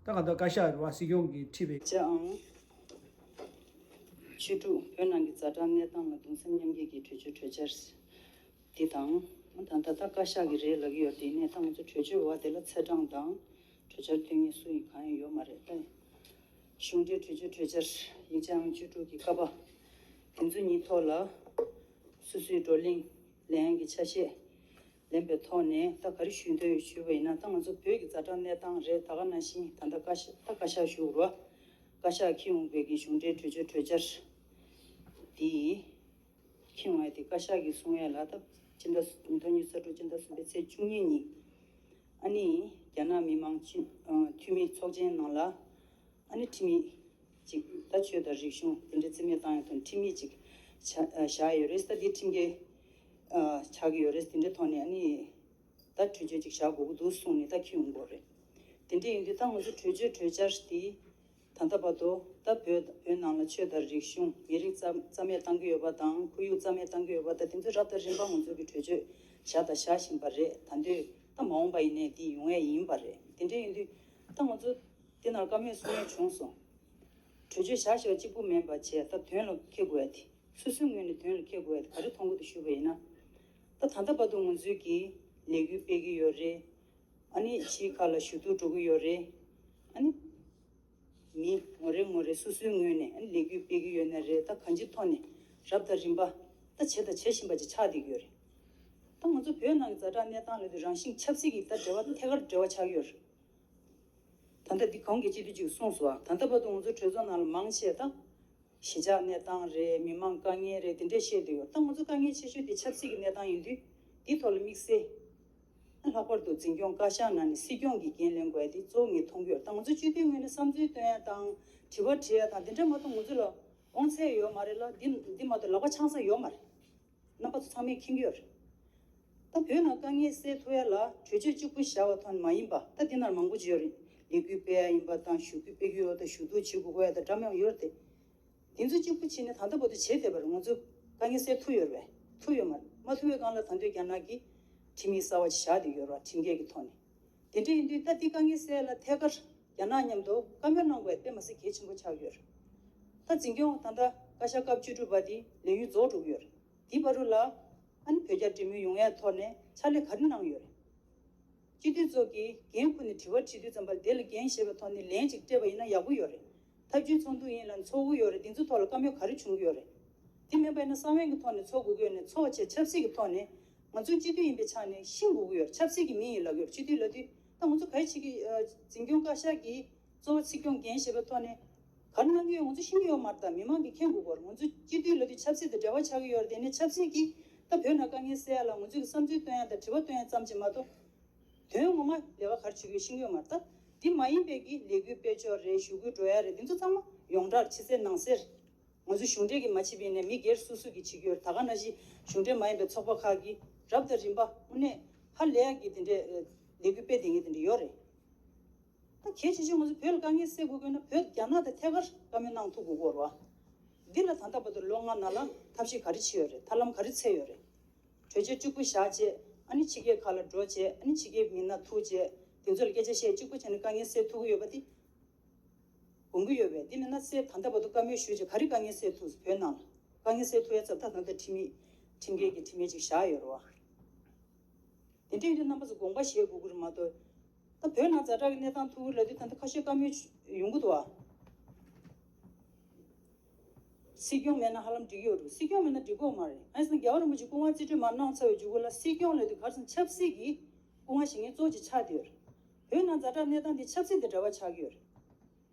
ད་ག་ད་བཀའ་ཤག་རེད་བ། སྲིད་སྐྱོང་གིས་ཁྲིད་པའི། བཅའ་ཨང་བཅུ་དྲུག་བོད་ནང་གི་ཛ་དྲག་གནས་སྟངས་ལ་གདུང་སེམས་མཉམ་སྐྱེད་ཀྱི་གྲོས་ཆོད་གྲོས་འཆར་འདི་དང་། ད་ད་ལྟ་བཀའ་ཤག་གི་རེད་ལབ་ཀྱི་ཡོད། དེ་ནས་ད་ང་ཚོ་གྲོས་ཆོད་བ་དེ་ལ་ཚེས་གྲངས་དང་གྲོས་འཆར་འཐེན་མཁན་སུ་ཡིན་གང་ཡང་ཡོད་མ་རེད་ད། གཞུང་འབྲེལ་གྲོས་ཆོད་གྲོས་འཆར་ཡིག་ཆ་ཨང་བཅུ་དྲུག་གི་ཀ་པ་དེ་ཚོ་གཉིས་ཐོག་ལ་སོ་སོའི་བགྲོ་གླེང་ལེན་གྱི་ཆ་ཤས་ལེན་པའི་ཐོག་ནས་ད་ག་རེ་ཞུ་འདོད་ཡོད་ཞུས་པ་ཡིན་ན། ད་ང་ཚོ་བོད་ཀྱི་ཛ་དྲག་གནས་སྟངས་རེད། ད་ག་ནང་བཞིན་ད་ལྟ་བཀའ་ཤག་ད་བཀའ་ཤག་ཞུ་རོགས། བཀའ་ཤག་འཁྱེར་འོང་བའི་གི་གཞུང་འབྲེལ་གྲོས་ཆོད་གྲོས་འཆར་འདི་འཁྱེར་འོང་ཡ་དེ་བཀའ་ཤག་གིས་གསུང་ཡ་ལ་ད་སྤྱི་ཟླ་ཉིས་སྟོང་ཉི་ཤུ་རྩ་དྲུག་སྤྱི་ཟླ་གསུམ་པའི་ཚེས་བཅུ་གཉིས་ཉིན་ཨ་ནི་རྒྱ་ནག་མི་དམངས་སྤྱི་འཐུས་མི་ཚོགས་ཆེན་ནང་ལ་ཨ་ནི་ཁྲིམས་ཡིག་ཅིག་ད་ཆོས་དང་རིག་གཞུང་དེ་འདྲའི་རྩིས་མེད་བཏང་ཡ་དང་ཁྲིམས་ཡིག་ཅིག་བཞག་བཞག་ཡོད་རེད། ད་འདི་ཁྲིམས་འགལ་ཆགས་ཀྱི་ཡོད་རེད། དེ་འདྲའི་ཐོག་ནས་ཨ་ནི་ད་གྲོས་ཆོད་ཅིག་བཞག་དགོས་ཀྱི་འདུག་གསུངས་ནས་ད་འཁྱེར་ཡོང་དགོས་རེད། དེ་འདྲ་ཡིན་དུས་ད་ང་ཚོ་གྲོས་ཆོད་གྲོས་འཆར་འདི་ ད་ལྟ་བར་དུ་ད་བོད་བོད་ནང་ལ་ཆོས་དང་རིག་གཞུང་ཉེ་རིང་རྩ་རྩ་མེད་བཏང་གི་ཡོད་པ་དང་ཁོར་ཡུག་རྩ་མེད་བཏང་གི་ཡོད་པ་དང་དེ་ཚོ་རབ་དང་རིམ་པ་ང་ཚོ་གི་གྲོས་ཆོད་བཞག་དང་བཞག་བཞིན་པ་རེད། ད་འདོད་ད་མ་འོངས་པ་ཡིན་ནའི་འདི་ཡོང་ཡས་ཡིན་པ་རེད། དེ་འདྲ་ཡིན་དུས་ད་ང་ཚོ་དེ་ནང་བཀའ་མོལ་གསུང་ཡས་བྱུང་སོང་། གྲོས་ཆོད་བཞག་བཞག་གཅིག་པུ་མིན་པ་བྱས་ད་དོན་ལ་འཁེལ་དགོས་ཡ་དེ་སོ་སོའི་ངོས་ནས་དོན་ལ་འཁེལ་དགོས་ཡ་དེ་ག་རེ་མཐོང་གི་འདུག་ཞུས་པ་ཡིན་ན། ད་ད་ལྟ་བར་དུ་ང་ཚོས་ཀྱི་ལས་འགུལ་སྤེལ་གི་ཡོད་རེད། ཨ་ནི་ཕྱིའི་ཁག་ལ་ཞུ་གཏུག་འགྲོ་གི་ཡོད་རེད། ཨ་ནི། མི་ངོ་རེ་ངོ་རེ་སོ་སོའི་ངོས་ནས་ལས་འགུལ་སྤེལ་གྱི་ཡོད་ན་རེད། ད་གང་ཅིའི་ཐོག་ནས་རབ་དང་རིམ་པ་ད་བྱས་དང་བྱེད་བཞིན་པ་ཅིག་ཆགས་བསྡད་ཀྱི་ཡོད་རེད། ད་ང་ཚོ་བོད་ནང་གི་ཛ་དྲག་གནས་སྟངས་ལབ་དུས་རང་བཞིན་ཆབ་སྲིད་ཀྱི་ད་འབྲེལ་བ་ཐད་ཀར་འབྲེལ་བ་ཆགས་ཀྱི་ཡོད་རེད། ད་ལྟ་འདི་གོང་གི་སྤྱི་འཐུས་ཅིག་གསུངས་སོང་ཨ། ད་ལྟ་བར་དུ་ང་ཚོ་གྲོས་ཚོགས་ནང་ལ་མང་ཆེ་ད་གཞིས་ཆགས་གནས་སྟངས་རེད། མི་མང་དཀའ་ངལ་རེད། དེ་འདྲས་བཤད་བསྡད་ཡོད། ད་ང་ཚོ་དཀའ་ངལ་ཆེ་ཤོས་དེ་ཆབ་སྲིད་ཀྱི་གནས་སྟངས་ཡིན་དུས་དེའི་ཐོག་ལ་དམིགས་བསལ། ལྷག་པར་དུ་འཛིན་སྐྱོང་བཀའ་ཤག་ནང་ནས་སྲིད་སྐྱོང་གིས་འགན་ལེན་དགོས་ཡ་དེ་གཙོ་བོ་ངས་མཐོང་གི་ཡོད། ད་ང་ཚོ་སྤྱི་འཐུས་ངོས་ནས་བསམ་ཚུལ་བཏོན་ཡ་དང་དྲི་བ་དྲི་ཡ་དང་དེ་འདྲ་མ་གཏོགས་ང་ཚོ་ལ་དབང་ཚད་ཡོད་མ་རེད་ལ། འདི་འདི་མ་གཏོགས་ལག་པ་འཆང་ས་ཡོད་མ་རེད། རྣམ་པ་ཚོ་ཚང་མས་མཁྱེན་གྱི་ཡོད་རེད། ད་བོད་ནང་དཀའ་ངལ་སེལ་ཐུབ་ཡ་ལ་གྲོས་ཆོད་གཅིག་པུ་བཞག་པ་ཐོག་ནས་མ་ཡིན་པ་ད་འདི་ནང་མང་པོ་ཅིག་ཡོད་རེད། ལས་འགུལ་སྤེལ་ཡ་ཡིན་པ་དང་ཞུ་སྐུལ་སྤེལ་གྱི་ཡོད་དང་ཞུ་གཏུག་བྱེད་དགོས་ཡ་དང་འདྲ་མིན་ཡོད་རེད་དེ། དེ་ཚོ་གཅིག་པུ་བྱས་ནས་ད་ལྟ་བར་དུ་བྱས་བསྡད་པར་ང་ཚོ་དཀའ་ངལ་སེལ་ཐུབ་ཡོད་རེད་པས། ཐུབ་ཡོད་མ་རེད། མ་ཐུབ་པའི་སྒང་ལ་ད་ལྟའི་རྒྱ་ནག་གིས་ཁྲིམས་ཡིག་གསར་བ་ཞིག་བཞག་བསྡད་ཡོད་རེད་བ། ཁྲིམས་འགལ་གྱི་ཐོག་ནས། དེ་འདྲ་ཡིན་དུས་ད་འདི་དཀའ་ངལ་སེལ་ལ་ཐད་ཀར་རྒྱ་ནག་མཉམ་དུ་བཀའ་མོལ་གནང་དགོས་པ་དཔེ་མི་སྲིད་གལ་ཆེན་པོ་ཆགས་ཡོད་རེད། ད་འཛིན་སྐྱོང་ད་ལྟ་བཀའ་ཤག་སྐབས་བཅུ་དྲུག་པ་འདི་ལས་ཡུན་རྫོགས་འགྲོ་གི་ཡོད་རེད། དེའི་བར་དུ་ལ་ཨ་ནི་བོད་རྒྱ་འབྲེལ་མོལ་ཡོང་ཡའི་ཐོག་ནས་ཕྱག་ལས་ག་རེ་གནང་ཡོད་རེད། སྤྱི་འཐུས་ཚོ་གིས་འགན་ཁུར་ནས་དྲི་བ་དྲིས་དུས་ཙམ་པ་ལ་དེ་ལ་འགན་བཞེས་པའི་ཐོག་ནས་ལན་ཅིག་སྤྲད་པ་ཡིན་ན་ཡག་པོ་ཡོད་རེད། ཐབས་ཇུས་ཚོགས་འདུ་ཡིན་ལ་ཚོགས་ཀྱི་ཡོད་རེད། དེ་ཚོའི་ཐོག་ལ་བཀའ་མོལ་ག་རེ་བྱུང་གི་ཡོད་རེད། དེ་མིན་པ་ཡིན་ན་གསང་བའི་གི་ཐོག་ནས་ཚོགས་དགོས་ཀྱི་ཡོད་ནས་ཚོགས་བྱས་ཆབ་སྲིད་ཀྱི་ཐོག་ནས་ང་ཚོའི་སྤྱི་འཐུས་ཡིན་པའི་ཆ་ནས་ཤེས་དགོས་ཀྱི་ཡོད་རེད། ཆབ་སྲིད་ཀྱི་མི་ཡིན་ལབ་ཀྱི་ཡོད་རེད། སྤྱི་འཐུས་ལབ་དུས་ད་ང་ཚོ་ག་རེ་བྱེད་ཀྱི་འཛིན་སྐྱོང་བཀའ་ཤག་གིས་གཙོ་བོ་སྲིད་སྐྱོང་འགན་བཞེས་པའི་ཐོག་ནས་ག་རེ་གནང་གི་ཡོད་ང་ཚོ་ཤེས་ཀྱི་ཡོད་མ་རེད། ད་མི་མང་གིས་མཁྱེན་དགོས་ཀྱི་ཡོད་རེད། ང་ཚོ་སྤྱི་འཐུས་ལབ་དུས་ཆབ་སྲིད་དང་འབྲེལ་བ་ཆགས་ཀྱི་ཡོད་རེད། དེ་ནས་ཆབ་སྲིད་ཀྱིས་ད་བོད་ནང་དཀའ་ངལ་སེལ་ཡ་ལ་ང་ཚོས་ཀྱི་བསམ་ཚུལ་བཏོན་ཡ་དང་དྲི་བ་བཏོན་ཡ་ཙམ་གྱིས་མ་གཏོགས། དོན་ངོ་མ་ལས་ཀ་ག་རེ་བྱེད་ཀྱི་ཡོད་ཤེས་ཀྱི་ཡོད་མ་རེད། ད་འདི་མ་ཡིན་པའི་གི་ལས་འགུལ་སྤེལ་ཕྱོགས་རེད། ཞུ་སྐུལ་འགྲོ་ཡ་རེད། འདི་ཚོ་ཚང་མ་ཡོངས་གྲགས་ཕྱི་གསལ་ནང་གསལ་རེད། ང་ཚོ་གཞུང་འབྲེལ་གྱི་མ་བྱེད་པ་ཡིན་ནའི་མི་སྒེར་སོ་སོ་གིས་བྱེད་ཀྱི་ཡོད་རེད། ད་ག་ནང་བཞིན་གཞུང་འབྲེལ་མ་ཡིན་པའི་ཚོགས་པ་ཁག་གིས་རབ་དང་རིམ་པ་དངོས་གནས་ཧ་ལས་ཡ་གི་དེ་འདྲའི་ལས་འགུལ་སྤེལ་བསྡད་མཁན་དེ་འདྲ་ཡོད་རེད། ད་གལ་ཆེ་ཤོས་ང་ཚོ་བོད་ལ་དཀའ་ངལ་སེལ་དགོས་དགོས་ན་བོད་རྒྱ་ནག་དང་ཐད་ཀར་བཀའ་མོལ་གནང་ཐུབ་དགོས་ཀྱི་ཡོད་རེད་བ། འདི་ལ་ད་ལྟ་བར་དུ་ལོ་ལྔ་ནང་ལ་ཐབས་ཤེས་ག་རེ་བྱས་ཡོད་རེད། ཐབས་ལམ་ག་རེ་འཚོལ་ཡོད་རེད། གྲོས་ཆོད་གཅིག་པུ་བཞག་བྱས་ཨ་ནི་ཕྱི་རྒྱལ་ཁག་ལ་འགྲོ་བྱས་ཨ་ནི་ཕྱི་རྒྱལ་མི་སྣ་ཐུག་བྱས་དེ་ཚོ་ལ་སྐད་ཆ་བཤད་གཅིག་པུ་བྱས་ནས་དཀའ་ངལ་སེལ་ཐུབ་ཀྱི་ཡོད་པ་དེ་དགོངས་ཀྱི་ཡོད་པས། དེ་མིན་ན་སེལ་ད་ལྟ་བར་དུ་བཀའ་མོལ་ཞུས་བྱས་ག་རེ་དཀའ་ངལ་སེལ་ཐུབ་བོད་ནང་ལ་དཀའ་ངལ་སེལ་ཐུབ་ཡ་ཚབ་ད་ད་ལྟ་ཁྲིམས་མི་ཁྲིམས་འགལ་གྱི་ཁྲིམས་ཡིག་ཅིག་བཞག་ཡོད་རེད་བ། དེ་འདྲ་ཡིན་དུས་རྣམ་པ་ཚོ་དགོངས་པ་བཞེས་དགོས་ཀྱི་རེད་མ་གཏོགས། ད་བོད་ནང་ཛ་དྲག་གི་གནས་སྟངས་ཐུག་གི་རེད་ལབ་དུས་ད་ལྟ་ཁ་ཤས་བཀའ་མོལ་ཡོང་གི་འདུག་ཨ། སྲིད་སྐྱོང་མེད་ན་ཧ་ལམ་འགྲིག་གི་ཡོད་འགྲོ། སྲིད་སྐྱོང་མེད་ན་འགྲིག་གི་ཡོད་མ་རེད། ཨ་ནི་རྒྱལ་བ་རིན་པོ་ཆེ་སྐུ་དབང་རྩིས་སྤྲོད་མར་གནང་ཚར་བའི་མཇུག་གུ་ལ་སྲིད་སྐྱོང་ལབ་དུས་ག་རེ་ཟེར་ན་ཆབ་སྲིད་ཀྱི་སྐུ་དབང་བཞེས་མཁན་གཙོ་བོ་ཅིག་ཆགས་བསྡད་ཡོད་རེད། བོད་ནང་ཛ་དྲག་གནས་སྟངས་འདི་ཆབ་སྲིད་དང་འབྲེལ་བ་ཆགས་ཀྱི་ཡོད་རེད།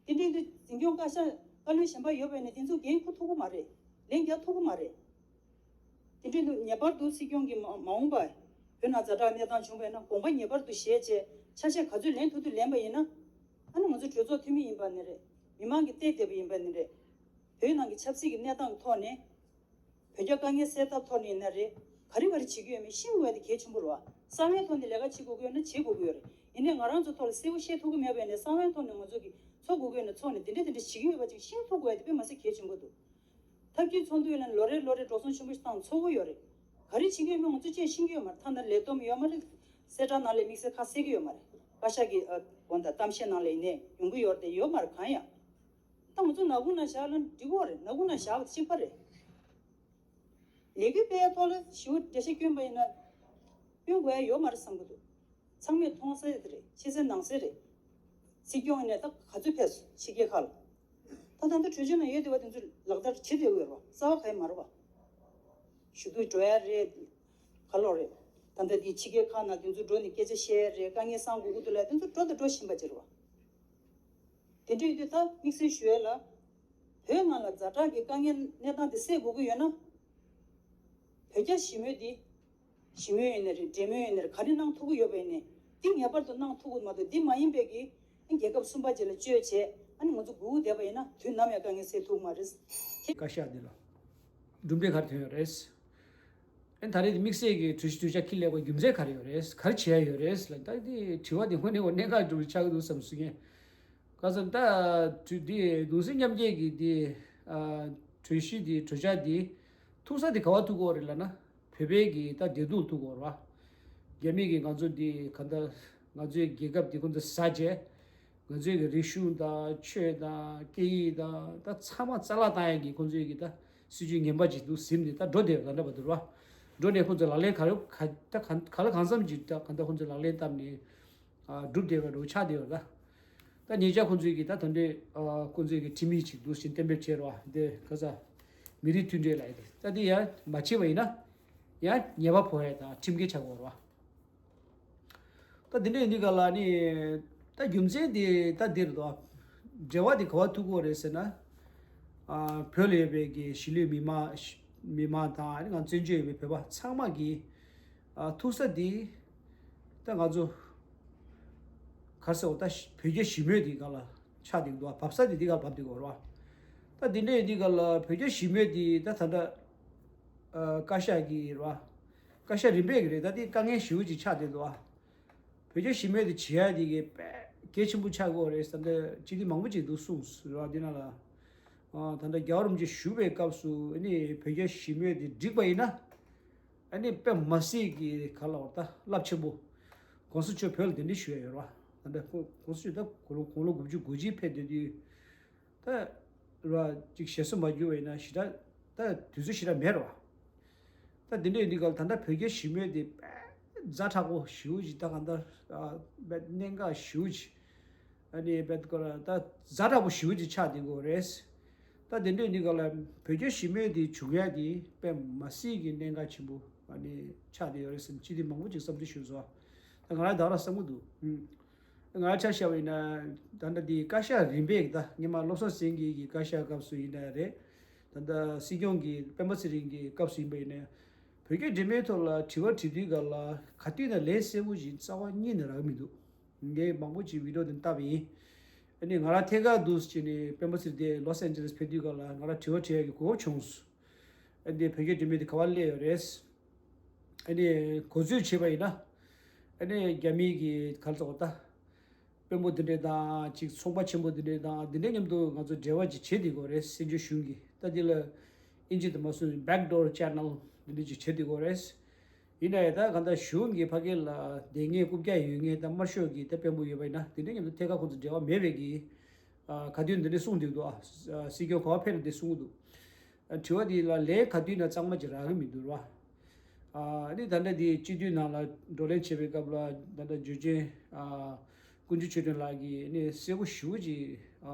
དེ་འདྲའི་དུས་འཛིན་སྐྱོང་བཀའ་ཤག་བཀའ་བློན་གཞན་པ་ཡོད་པ་ཡིན་ན་དེ་ཚོ་འགན་འཁུར་ཐུབ་ཀྱི་མ་རེད། ལན་རྒྱག་ཐུབ་ཀྱི་མ་རེད། དེ་འདྲའི་དུས་ངེས་པར་དུ་སྲིད་སྐྱོང་གིས་མ་མ་འོངས་པ་བོད་ནང་ཛ་དྲག་གནས་སྟངས་བྱུང་བ་ཡིན་ན་དགོངས་པ་ངེས་པར་དུ་བཞེས་བྱས་ཆ་ཤས་ག་ཚོད་ལེན་ཐུབ་ཐུབ་ལེན་པ་ཡིན་ན། ཨ་ནི་ང་ཚོ་གྲོས་ཚོགས་འཐུས་མི་ཡིན་པ་ནི་རེད། མི་མང་གིས་བལྟས་བསྡད་པ་ཡིན་པ་ནི་རེད། བོད་ནང་གི་ཆབ་སྲིད་ཀྱི་གནས་སྟངས་ཀྱི་ཐོག་ནས། བོད་རྒྱ་དཀའ་ངལ་སེལ་ཐབས་ཐོག་ནས་ཡིན་ན་རེད། ག་རེ་ག་རེ་བྱེད་ཀྱི་ཡོད་མེད་ཤེས་དགོས་ཡ་དེ་གལ་ཆེན་པོ་རེད་བ། གསང་བའི་ཐོག་ནས་ལས་ཀ་བྱེད་དགོས་ཀྱི་ཡོད་ན་བྱེད་དགོས་ཀྱི་ཡོད་རེད། ཡིན་ནའི་ང་རང་ཚོ་ཐོག་ལ་གསལ་པོ་བཤད་ཐུབ་ཀྱི་མེད་པ་ཡིན་ནའི་གསང་བའི་ཐོག་ནས་ང་ཚོ་གིས་ཚོགས་དགོས་ཀྱི་ཡོད་ན་ཚོགས་ནས་དེ་འདྲ་དེ་འདྲ་བྱེད་ཀྱི་ཡོད་པ་ཅིག་ཤེས་ཐུབ་དགོས་ཡ་དེ་དཔེ་མ་སྲིད་གལ་ཆེན་པོ་འདུག་ཐབས་ཇུས་ཚོགས་འདུ་ཡིན་ན་ལོ་རེ་ལོ་རེ་འགྲོ་སོང་ཆེན་པོ་ཞིག་བཏང་ཚོགས་ཀྱི་ཡོད་རེད། ག་རེ་བྱེད་ཀྱི་ཡོད་མེད་ང་ཚོ་ཅིག་ཤེས་ཀྱི་ཡོད་མ་རེད། ཐ་ན་ལས་བསྡོམས་ཡོད་མ་རེད། གསལ་བསྒྲགས་ནང་ལ་དམིགས་བསལ་ཁ་གསལ་གྱི་ཡོད་མ་རེད། བཀའ་ཤག་གི་ཨ་དགོངས་དག་གཏམ་བཤད་ནང་ལ་ཡིན་ནའི་ཡོང་གི་ཡོད་རེད་དེ་ཡོད་མ་རེད་གང་ཡང་། ད་ང་ཚོ་ནག་ཁུང་ནང་བཞག་ན་འགྲིག་གི་རེད། ནག་ཁུང་ནང་བཞག་པ་གཅིག་པ་རེད། ལས་འགུལ་སྤེལ་ཡ་ཐོག་ལ་ཞེ་པོ་འགྲེལ་བཤད་བསྐྱོན་པ་ཡིན་ན། བསྐྱོན་དགོས་ཡ་ཡོད་མ་རེད་བསམ་གྱི་འདུག་ཚང་མས་མཐོང་གསལ་དེ་རེད། ཕྱི་གསལ་ནང་གསལ་རེད། སྲིད་སྐྱོང་ཡིན་ནའི་ད་ག་ཚོད་ཕེབས་སོང་ཕྱི་རྒྱལ་ཁག་ལ། ད་ད་ལྟ་གྲོས་ཆོད་ནང་ཡོད་བསྡད་པ་དེ་ཚོ་ལག་བསྟར་བྱེད་བསྡད་ཡོད་རེད་བ། རྩ་བ་ག་ཡེ་མ་རེད་བ། ཞུ་གཏུག་འགྲོ་ཡ་རེད། ག་ལོག་རེད། ད་ལྟ་འདི་ཕྱི་རྒྱལ་ཁག་ནང་དེ་ཚོ་འགྲོ་ནས་སྐད་ཆ་བཤད་ཡ་རེད། དཀའ་ངལ་སེལ་དགོས་ཀྱི་འདུག་ལབ་དེ་ཚོ་འགྲོ་དང་འགྲོ་བཞིན་པ་ཅིག་རེད་བ། དེ་འདྲ་ཡིན་དུས་ད་དམིགས་བསལ་ཞུ་ཡ་ལ། བོད་ནང་ལ་ཛ་དྲག་གི་དཀའ་ངལ་གནས་སྟངས་དེ་སེལ་དགོས་ཀྱི་ཡོད་ན། བོད་རྒྱ་ཞི་མོལ་འདི། ཞི་མོལ་ཡིན་ནའི་རེད། འབྲེལ་མོལ་ཡིན་ནའི་རེད། ག་རེ་གནང་ཐུབ་ཀྱི་ཡོད་པ་ཡིན་ནའི་འདི་ངེས་པར་དུ་གནང་ཐུབ་ཀྱི་མ་གཏོགས་འདི་མ་ཡིན་པའི་གི་རྒྱལ་ཁབ་གསུམ་པ་ཅིག་ལ་བཅོལ་བྱས་ཨ་ནི་ང་ཚོ་སྒུག་བསྡད་པ་ཡིན་ན་དུས་ནམ་ཡང་དཀའ་ངལ་སེལ་ཐུབ་ཀྱི་མ་རེད། བཀའ་ཤག་འདི་ལ་གྲུབ་འབྲས་ག་རེ་ཐོན་ཡོད་རེད། ཨ་ནི་ད་རེས་འདི་དམིགས་བསལ་གྱི་གྲོས་གཞི་གྲོས་འཆར་འཁྱེར་སླེབས་པའི་རྒྱུ་མཚན་ག་རེ་ཡོད་རེད། ག་རེ་བྱེད་ཡ་ཡོད་རེད་ལབ། ད་འདི་དྲི་བ་འདི་དངོས་གནས་ཁོ་གནད་འགག་འདྲ་པོ་ཆགས་ཀྱི་འདུག་བསམ་གསུང་མཁན། ཁ་སང་ད་དུས་འདི་གདུང་སེམས་མཉམ་སྐྱེད་ཀྱི་འདི་ཨ་གྲོས་གཞི་འདི་གྲོས་འཆར་འདི་ཐུག་ས་འདི་ག་བ་ཐུག་གི་ཡོད་རེད་ལབ་ན། བོད་པའི་གི་ད་བདེ་སྡུག་ཐུག་གི་ཡོད་རེད་བ། རྒྱ་མི་གིས་ང་ཚོ་འདི་ག་ད་ང་ཚོའི་རྒྱལ་ཁབ་འདི་ཁོང་ཚོ་ཟ་བྱས། ང་ཚོའི་གི་རིག་གཞུང་དང་ཆོས་དང་སྐད་ཡིག་དང་ད་ཚང་མ་རྩ་བརླག་བཏང་ཡག་གི་ཁོང་ཚོའི་གི་ད་སྲིད་ཇུས་ངན་པ་ཅིག་འདུག་ཟིན་ནས་ད་འགྲོ་བསྡད་ཡོད་ད་འདྲ་པ་འདུག་ར། འགྲོ་ནས་ཁོང་ཚོས་ལག་ལེན་ག་རེ་ག་ད་ག་ག་ལ་གང་འཚམ་ཅིག་ད་ག་ད་ཁོང་ཚོས་ལག་ལེན་བསྟར་ནས་ཨ་སྒྲུབ་བསྡད་པ་འདྲ་པོ་ཆགས་བསྡད་ཡོད་ད། ད་ཉེ་ཆར་ཁོང་ཚོས་གི་ད་ད་འདྲའི་ཨ་ཁོང་ཚོས་གི་ཁྲིམས་ཡིག་ཅིག་འདུག་ཟིན་གཏན་འབེབས་བྱས་ར་བ། འདི་ག་ས་མི་རིགས་མཐུན་སྒྲིལ་ལབ་ཡ་དེ་ད་འདི་ཡང་མ་བྱས་པ་ཡིན་ན་ཡང་ཉེས་པ་ཕོག་ཡ་དང་ཁྲིམས་འགལ་ཆགས་ཀྱི་ཡོད་ར་བ། ད་འདི་འདྲ་ཡིན་དུས་ག་ལ་ནི་ད་རྒྱུ་མཚན་དེ་ད་འདིར་འདུག་འབྲེལ་བ་དེ་ག་བ་ཐུག་གི་ཡོད་རེད་ཟེར་ན། ཨ་བོད་ལ་ཡོད་པའི་གི་གཞིས་ལུས་མི་མང་མི་མང་དང་ང་བཙན་བྱོལ་ཡོད་པའི་བོད་པ་ཚང་མ་གི་ཨ་ཐུག་ས་དེ་ད་ང་ཚོ་ག་རེ་ཟེར་བ་ད་བོད་རྒྱ་ཞི་མོལ་དེ་ག་ལ་ཆགས་བསྡད་འདུག་བབས་ས་དེ་འདི་ག་ལ་བབས་བསྡད་ཡོད་རེད་བ། ད་འདི་འདྲ་ཡིན་དུས་ག་ལ་བོད་རྒྱ་ཞི་མོལ་དེ་ད་ད་ལྟ་ཨ་བཀའ་ཤག་གི་རེད་བ། བཀའ་ཤག་རིམ་པས་ཀྱི་རེད། ད་དེ་དཀའ་ངལ་ཞེ་པོ་ཅིག་ཆགས་བསྡད་འདུག་ཨ། བོད་རྒྱ་ཞི་མོལ་དེ་བྱེད་ཡ་དེ་གི་དཔེ་གལ་ཆེན་པོ་ཆགས་ཀྱི་ཡོད་རེད་ཟེར་འདི་སྤྱི་འཐུས་མང་པོ་ཅིག་འདུག་གསུངས་རེད་བ། འདི་ནང་ལ་ཨ་ད་ལྟ་རྒྱལ་བ་རིན་པོ་ཆེ་བཞུགས་པའི་སྐབས་སུ་ཨ་ནི་བོད་རྒྱ་ཞི་མོལ་དེ་འགྲིག་པ་ཡིན་ན་ཨ་ནི་དཔེ་མ་སྲིད་ཀྱི་ག་ལ་བ་ད་རླབས་ཆེན་པོ། གོང་ས་མཆོག་བོད་ལ་གདན་འདྲེན་ཞུ་ཡ་ཡོད་རེད་བ། ད་ལྟ་གོང་ས་མཆོག་ད་དགུང་ལོ་དགུང་ལོ་དགུ་བཅུ་གོ་གཅིག་ཕེབས་སྡོད་དུས། ད་ར་ཅིག་ཞེ་སོ་མ་འགྱུར་བ་ཡིན་ན་ཞེ་དྲག་ད་དུས་ཚོད་ཞེ་དྲག་མེད་ར་བ། ད་འདི་འདྲ་ཡིན་དུས་ག་ལ་ད་ལྟ་བོད་རྒྱ་ཞི་མོལ་དེ་དཔེ་ཛ་དྲག་པོ་ཞེ་པོ་ཅིག་ད་ག་ད་དཔེ་གནད་འགག་ཞེ་པོ་ཅིག་ཨ་ནི་དཔེ་ཀ་ར་ད་ཛ་དྲག་པོ་ཞེ་པོ་ཅིག་ཆགས་བསྡད་ཀྱི་ཡོད་རེད། ད་འདི་འདྲ་ཡིན་དུས་ག་ལ་བོད་རྒྱ་ཞི་མོལ་དེ་བྱུང་ཡ་དེ་དཔེ་མ་སྲིད་ཀྱི་གནད་འགག་ཆེན་པོ་ཨ་ནི་ཆགས་བསྡད་ཡོད་རེད་བསམ་སྤྱི་འཐུས་མང་པོ་ཅིག་བསམ་ཚུལ་ཞུས་སོང་། ད་ང་རང་ད་ག་རང་བསམ་གྱི་འདུག་ཨུམ། ང་ཆ་བཞག་པ་ཡིན་ན་ད་ལྟ་འདི་བཀའ་ཤག་རིམ་པས་ད་སྔོན་མ་བློ་བཟང་སེང་གེ་གི་བཀའ་ཤག་སྐབས་སུ་ཡིན་ན་རེད། ད་ལྟ་སྲིད་སྐྱོང་གི་སྤེན་པ་ཚེ་རིང་གི་སྐབས་སུ་ཡིན་པ་ཡིན་ན་བོད་རྒྱ་འབྲེལ་མོལ་ཐོག་ལ་དྲི་བ་དྲི་དུས་ག་ལ་ག་དུས་ན་ལན་གསལ་པོ་ཞིག་རྩ་བ་ཉིད་ནས་རག་གི་མི་འདུག་ངས་མང་པོ་ཅིག་བི་ཌིའོ་དེ་བལྟས་པ་ཡིན། ཨ་ནི་ང་རང་ཐད་ཀར་འདུག་ཟེར་ནས་སྤེན་པ་ཚེ་རིང་དེ་ལོ་སན་ཇེ་ལེས་ཕེབས་དུས་ག་ལ་ང་རང་དྲི་བ་དྲི་ཡ་གི་གོ་སྐབས་བྱུང་སོང་། ཨ་ནི་བོད་རྒྱ་འབྲེལ་མོལ་དེ་ག་བ་སླེབས་ཡོད་རེད། ཨ་ནི་གོ་ཚོད་བྱས་པ་ཡིན་ན། ཨ་ནི་རྒྱ་མིའི་གི་ག་རེ་ཟེར་དགོས་ད། དཔོན་པོ་འདི་འདྲས་དང་ཅིག་ཚོང་པ་ཆེན་པོ་འདི་འདྲས་དང་འདི་འདྲས་མཉམ་དུ་ང་ཚོ་འབྲེལ་བ་ཅིག་བྱེད་བསྡད་ཀྱི་ཡོད་རེད། བཙན་བྱོལ་གཞུང་གིས་ད་འདི་ལ་ཨིན་ཇི་དུ་མ་སོང་བའི་backdoor channel འདི་འདྲས་ཅིག་བྱེད་བསྡད་ཀྱི་ཡོད་རེད། ཡིན་ན་ཡང་ད་ག་ད་གཞུང་གི་ཕ་གི་ལ་བསྡད་མཁན་རྐུབ་བཀྱག་ཡོད་མཁན་ད་དམར་ཤོག་གི་ད་དཔོན་པོ་ཡོད་པ་ཡིན་ན་འདི་འདྲས་མཉམ་དུ་ཐད་ཀར་ཁོང་ཚོ་འབྲེལ་བ་མེད་པའི་གི་ག་དུས་འདི་འདྲས་གསུངས་བསྡད་འདུག་ཨ། སྲིད་སྐྱོང་ག་བ་ཕེབས་ན་འདི་གསུངས་འདུག་དྲི་བ་འདི་ལ་ལན་ག་དུས་ན་གཙང་མ་ཅིག་རག་གི་མི་འདུག་ར། ཨ་ནི་ད་ལྟ་འདི་སྤྱི་འཐུས་ནང་ལ་བགྲོ་གླེང་བྱེད་པའི་སྐབས་ལ་ད་ལྟ་ཇོ་ཅན་ཀུན་སྤྱོད་ཆོས་སྒྲོན་ལགས་ཀྱིས་ནི་གསལ་པོ་ཞེ་པོ་ཅིག་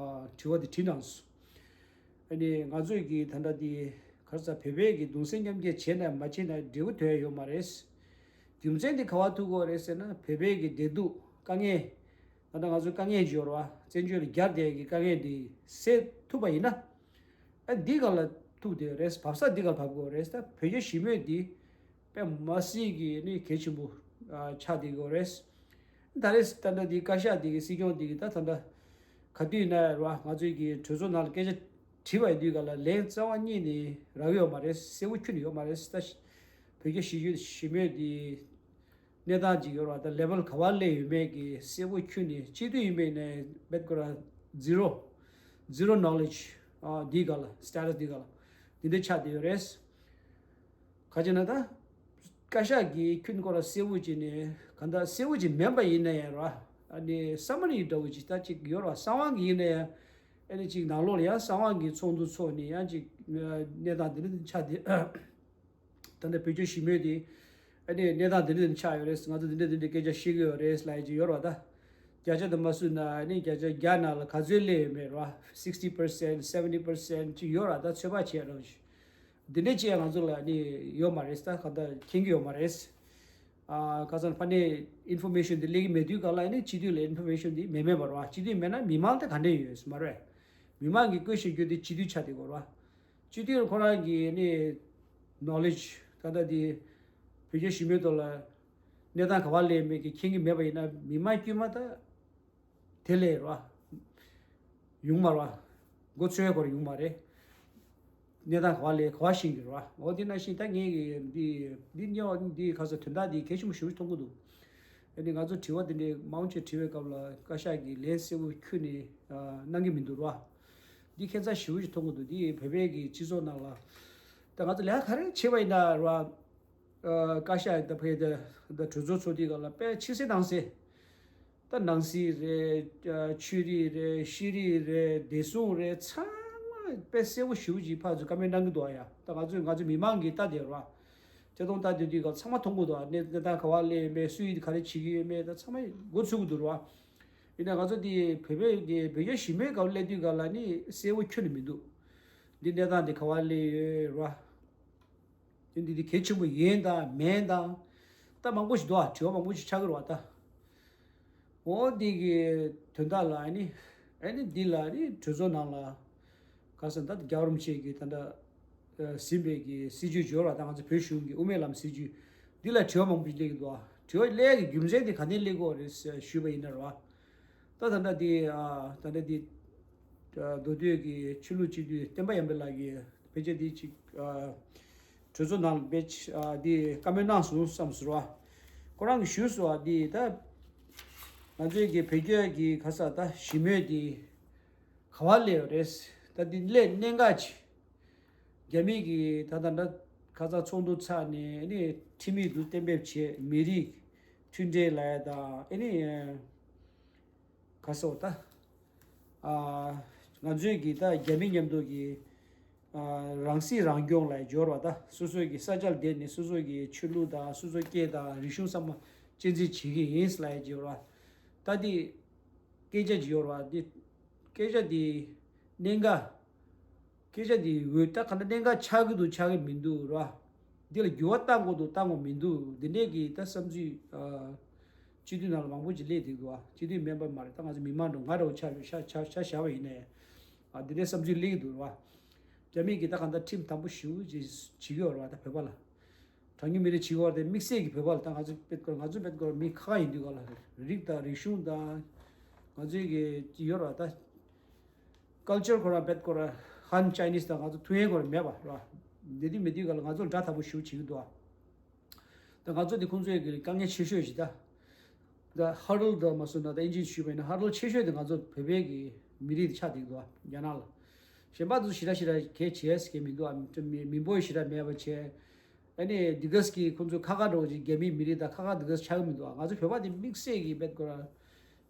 དྲི་བ་འདི་དྲིས་གནང་སོང་། ཨ་ནི་ང་ཚོས་ཀྱི་ད་ལྟ་འདི་ག་རེ་ཟེར་བོད་པའི་གི་གདུང་སེམས་མཉམ་སྐྱེད་བྱས་ན་མ་བྱས་ན་འབྲས་བུ་ཐོན་ཡ་ཡོད་མ་རེད། རྒྱུ་མཚན་འདི་ག་བ་ཐུག་གི་ཡོད་རེད་ཟེར་ན་བོད་པའི་གི་བདེ་སྡུག་དཀའ་ངལ། ད་ལྟ་ང་ཚོའི་དཀའ་ངལ་ཅིག་ཡོད་རེད་བ། བཙན་བྱོལ་ལ་གྱར་བསྡད་ཀྱི་དཀའ་ངལ་འདི་སེལ་ཐུབ་པ་ཡིན་ན། ཨ་འདི་ག་ལ་ཐུག་བསྡད་ཡོད་རེད། བབས་ས་འདི་ག་ལ་བབས་དགོས་རེད། ད་བོད་རྒྱ་ཞི་མོལ་འདི་དཔེ་མ་སྲིད་ཀྱི་ནི་གལ་ཆེན་པོ་ཨ་ཆགས་བསྡད་ཡོད་རེད། ད་རེས་ད་ལྟ་འདི་བཀའ་ཤག་འདི་གི་སྲིད་སྐྱོང་འདི་གི་ད་ད་ལྟ་ག་དུས་ཡིན་ན་རེད་བ། ང་ཚོའི་གི་གྲོས་ཚོགས་ནང་ལ་སྐད་ཆ་དྲིས་པ་ཡིན་དུས་ག་ལ་ལན་རྩ་བ་ཉིད་ནས་རག་གི་ཡོད་མ་རེད། གསལ་པོ་ཁྱོན་ནས་ཡོད་མ་རེད། ད་བོད་རྒྱ་ཞི་རྒྱུ་ཞི་མོལ་འདི། གནས་སྟངས་ཅིག་ཡོད་རེད་བ། ད་ལེ་བལ་ག་བ་སླེབས་ཡོད་མེད་ཀྱི་གསལ་པོ་ཁྱོན་ནས་སྤྱི་འཐུས་ཡིན་པའི་ནས་བེད་ཀོ་ར་zero zero knowledge ཨ་འདི་ག་ལ་status འདི་ག་ལ་འདི་འདྲ་ཆགས་བསྡད་ཡོད་རེད། ག་ཅི་ན་ད་བཀའ་ཤག་གིས་ཁྱོན་སྐོར་ལ་གསལ་པོ་ཅིག་ནས་ག་ད་གསལ་པོ་ཅིག་མིན་པ་ཡིན་ན་ཡང་རེད་བ། ཨ་ནི་summary འདྲ་བོ་ཅིག་ད་ཅིག་ཡོད་རེད་བ། གསང་བ་གི་ཡིན་ན་ཡང་ཨ་ནི་ཅིག་ནང་ལོགས་ལ་ཡང་གསང་བ་གི་ཚོགས་འདུ་ཚོགས་ནས་ཡང་ཅིག་གནས་སྟངས་འདི་འདྲ་ཆགས་བསྡད། ད་ལྟ་བོད་རྒྱ་ཞི་མོལ་དེ་ཨ་ནི་གནས་སྟངས་འདི་འདྲ་ཆགས་ཡོད་རེད། ང་ཚོ་འདི་འདྲ་འདི་འདྲ་སྐད་ཆ་བཤད་ཀྱི་ཡོད་རེད་ལབ་ཡ་ཅིག་ཡོད་རེད་བ། ད་བརྒྱ་ཆ་དུ་མ་བཟུང་ན་ཨ་ནི་བརྒྱ་ཆ་བརྒྱ་ནང་ལ་ག་ཚོད་སླེབས་ཡོད་མེད་རེད་བ། sixty percent, seventy percent ཅིག་ཡོད་རེད་བ། ད་ཚོད་དཔག་བྱས་རོགས་ཞུ། འདི་འདྲ་ཅིག་ང་ཚོ་ལ་ཨ་ནི་ཡོད་མ་རེད། ད་ག་ད་མཁྱེན་གྱི་ཡོད་མ་རེད། ཨ་ཁ་སང་ཕ་ནས་ཨིན་ཕོར་མེ་ཤོན་འདི་སླེབས་ཀྱི་མེད་དུས་ག་ལ་ཨ་ནི་སྤྱི་འཐུས་ལ་ཨིན་ཕོར་མེ་ཤོན་འདི་མེད་མེད་པ་རེད་བ། སྤྱི་འཐུས་མེད་ན་མི་མང་དེ་ག་འདྲ་ཡོད་མ་རེད། མི་མང་གིས་བཀོད་ཤེས་རྒྱུ་དེ་སྤྱི་འཐུས་ཆགས་བསྡད་ཀྱི་ཡོད་རེད་བ། སྤྱི་འཐུས་ཁོ་རང་གི་ནི་knowledge ད་ལྟ་དེ་བོད་རྒྱ་ཞི་མོལ་ཐོག་ལ་གནས་སྟངས་ག་བ་སླེབས་མེད་ཀྱི་མཁྱེན་གྱི་མེད་པ་ཡིན་ན་མི་མང་དཀྱུས་མ་ད་དེ་ལས་ར་ཡོང་མ་ར་མགོ་ཚོས་སྐོར་ཡོང་མ་རེད། གནས་སྟངས་ག་བ་ལས་ག་བ་ཤེས་ཀྱི་ར། འོ་དེ་ནང་བཞིན་ད་ངས་ཀྱི་འདི་འདི་ཉོ་འདི་ག་ས་དོན་དག་འདི་གལ་ཆེན་པོ་ཞེ་པོ་མཐོང་གི་འདུག་ཨ་ནི་ང་ཚོ་དྲི་བ་འདི་འདྲའི་མང་ཆེ་དྲི་བའི་སྐབས་ལ་བཀའ་ཤག་གིས་ལན་གསལ་པོ་ཁྱོན་ནས་ཨ་གནང་གི་མི་འདུག་ར། འདི་ཁྱད་མཚར་ཞེ་པོ་ཞིག་མཐོང་གི་འདུག་འདི་བོད་པའི་གི་སྤྱི་ཚོགས་ནང་ལ་ད་ང་ཚོ་ལས་ཀ་ག་རེ་བྱེད་པ་ཡིན་ན་ར། ཨ་བཀའ་ཤག་ད་བོད་ད་ད་གྲོས་ཚོགས་ཚོགས་དུས་སྐབས་ལ་དཔེ་ཕྱི་གསལ་ནང་གསལ། ད་ནང་སྲིད་རེད། ཨ་ཆོས་རིག་རེད། ཤེས་རིག་རེད། བདེ་སྲུང་རེད། ཚང་མ་དཔེ་གསལ་པོ་ཞེ་པོ་ཅིག་ཕར་ཚུར་བཀའ་མོལ་གནང་གི་འདུག་ཨ་ཡ། ད་ང་ཚོས་ང་ཚོ་མི་མང་གིས་ལྟ་བསྡད་ར། ཐད་གཏོང་ལྟ་བསྡད་དུས་སྐབས་ཚང་མ་མཐོང་གི་འདུག་ཨ། གནས་གནས་སྟངས་ག་པར་སླེབས་ཡོད་མེད། སུ་ཡིས་ག་རེ་བྱེད་ཀྱི་ཡོད་མེད་ད་ཚང་མ་མགོ་ཚོད་ཀྱི་འདུག་ར། ཡིན་ན་ང་ཚོ་འདི་བོད་པའི་གི་བོད་རྒྱ་ཞི་མོལ་སྐབས་སླེབས་དུས་སྐབས་ལ་ནི་གསལ་པོ་ཁྱོན་ནས་མི་འདུག་འདི་གནས་སྟངས་འདི་ག་པར་སླེབས་ཡོད་ར། དེ་འདི་དེ་གལ་ཆེན་པོ་ཡིན་དང་མིན་དང་། ད་མང་པོ་ཞིག་འདུག་ཨ། དྲི་བ་མང་པོ་ཞིག་ཆགས་ཀྱི་རེད་བ་ད། འོ་འདི་གི་དོན་དག་ལ་ཨ་ནི། ཨ་ནི་འདི་ལ་ཨ་ནི་གྲོས་ཚོགས་ནང་ལ། ག་ཟེར་ད་རྒྱལ་བ་རིན་པོ་ཆེ་གི་ད་ལྟ་ཟིན་པའི་གི་སྲིད་བྱུས་འབྱོར་བ་ད་ང་ཚོ་བོད་གཞུང་གི་དབུ་མའི་ལམ་སྲིད་བྱུས། འདི་ལ་དྲི་བ་མང་པོ་ཞིག་སླེབས་ཀྱི་འདུག་ཨ། དྲི་བ་སླེབས་ཀྱི་རྒྱུ་མཚན་དེ་ག་ནས་སླེབས་ཀྱི་ཡོད་རེད་ཞུས་པ་ཡིན་ན་རེད་བ། ད་ད་ལྟ་འདི་ཨ་ད་ལྟ་འདི་ཨ་མདོ་སྟོད་ཀྱི་ཆོས་ལུགས་སྤྱི་འཐུས་བསྟན་པ་ཡར་འཕེལ་ལགས་ཀྱིས་ཕལ་ཆེར་འདི་ཅིག་ཨ་གྲོས་ཚོགས་ནང་ལ་ཕལ་ཆེར་ཨ་འདི་བཀའ་མོལ་གནང་སོང་བསམ་ཟེར་བ། ཁོ་རང་གིས་ཞུས་སོང་བ། འདི་ད་ང་ཚོའི་གི་བོད་སྐད་ཀྱི་ག་ས་ད་ཞི་མོལ་འདི་ག་པར་སླེབས་ཡོད་རེད། ད་འདི་སླེབས་གནད་འགག་ཅིག་རྒྱ་མི་གིས་ད་ལྟ་འདྲ་ཁ་ཚ་ཚོགས་འདུ་ཚར་ནས་ཨ་ནི་ཁྲིམས་ཡིག་འདུག་གཏན་འབེབས་བྱས། མི་རིགས་མཐུན་སྒྲིལ་ལབ་ཡ་དང་ཨ་ནི་ག་སོགས་ད་ཨ་ང་ཚོས་ཀྱི་ད་རྒྱ་མི་མཉམ་དུ་གི་ཨ་རང་སྲིད་རང་སྐྱོང་ལ་འབྱོར་བ། ད་སོ་སོ་གི་ས་ཆར་བསྡད་ནས་སོ་སོ་གི་ཆོས་ལུགས་དང་སོ་སོ་སྐད་དང་རིག་གཞུང་ཚང་མ་གཅེས་འཛིན་བྱེད་ཀྱི་ཡིན་ལབ་ཡ་འབྱོར་བ། ད་འདི་སྐད་ཆ་ཅིག་ཡོད་རེད་བ། འདི་སྐད་ཆ་འདི་གནད་འགག་སྐད་ཆ་འདི་འོས་ད་ག་འདྲ་གནད་འགག་ཆགས་ཀྱི་འདུག་ཆགས་ཀྱི་མི་འདུག་ར། འདི་ལ་འགྱུར་བ་གཏང་དགོས་འདུག་གཏང་དགོས་མི་འདུག་འདི་འདྲས་ཀྱི་ད་བསམ་ཚུལ་ཨ་སྤྱི་འཐུས་ནང་ལ་མང་པོ་ཅིག་སླེབས་བསྡད་འདུག་ཨ། སྤྱི་འཐུས་མིན་པ་མ་རེད། ད་ང་ཚོ་མི་མང་འགྲོ་ང་འདྲ་བོ་ཆ་ཆ་ཆ་ཆ་བཞག་པ་ཡིན་ནའི་ཨ་འདི་འདྲས་བསམ་ཚུལ་སླེབས་ཀྱི་འདུག་ར། རྒྱ་མི་གིས་ད་ག་འདྲ་ཁྲིམས་དམ་པོ་ཞེ་པོ་ཅིག་བྱེད་ཀྱི་ཡོད་རེད་བ། ད་བོད་པ་ལ། གྲངས་ཉུང་མི་རིགས་བྱེད་ཀྱི་ཡོད་རེད་དེ། དམིགས་བསལ་གྱི་བོད་པ་ལ་ད་ང་ཚོ་དཔེ་སྐོར་ང་ཚོ་དཔེ་སྐོར་མི་ཁ་ཁ་ཡིན་དུས་ག་ལ་རེད། རིགས་དང་རིག་གཞུང་དང་ང་ཚོའི་གི་ཡོད་རེད་བ། ད་ཀལ་ཅར་ཁོ་རང་དཔེ་སྐོར་ཧན་ཅའི་ནིས་དང་ང་ཚོ་ཐུག་ཡན་ཁོ་རང་མེད་པ་རེད་བ། འདི་དུས་མེད་དུས་ག་ལ་ང་ཚོ་འདྲ་ཐག་པོ་ཞེ་པོ་བྱེད་ཀྱི་འདུག་བ། ད་ང་ཚོ་འདི་ཁོང་ཚོའི་གི་དཀའ་ངལ་ཆེ་ཤོས་ཤིག་ད། ད་ཧར་ཌལ་ད་མ་སོང་ན་ད་ཨིན་ཇི་ཞུས་པ་ཡིན་ན་ཧར་ཌལ་ཆེ་ཤོས་དེ་ང་ཚོ་བོད་པའི་གི་མི་རིགས་དེ་ཆགས་བསྡད་འདུག་རྒྱ་ནག་ལ། གཞན་པ་ཚོ་ཞེ་དྲག་ཞེ་དྲག་གལ་ཆེ་ཟེར་གི་མི་འདུག་མི་མི་འབོར་ཞེ་དྲག་མེད་པ་བྱས། ཨ་ནི་འདི་གས་ཀྱི་ཁོང་ཚོ་ཁ་ཁ་འགྲོ་ཅིག་རྒྱ་མིའི་མི་རིགས་དང་ཁ་ཁ་འདི་གས་ཆགས་གི་མི་འདུག་ང་ཚོ་བོད་པ་དེ་དམིགས་བསལ་གི་དཔེ་སྐོར་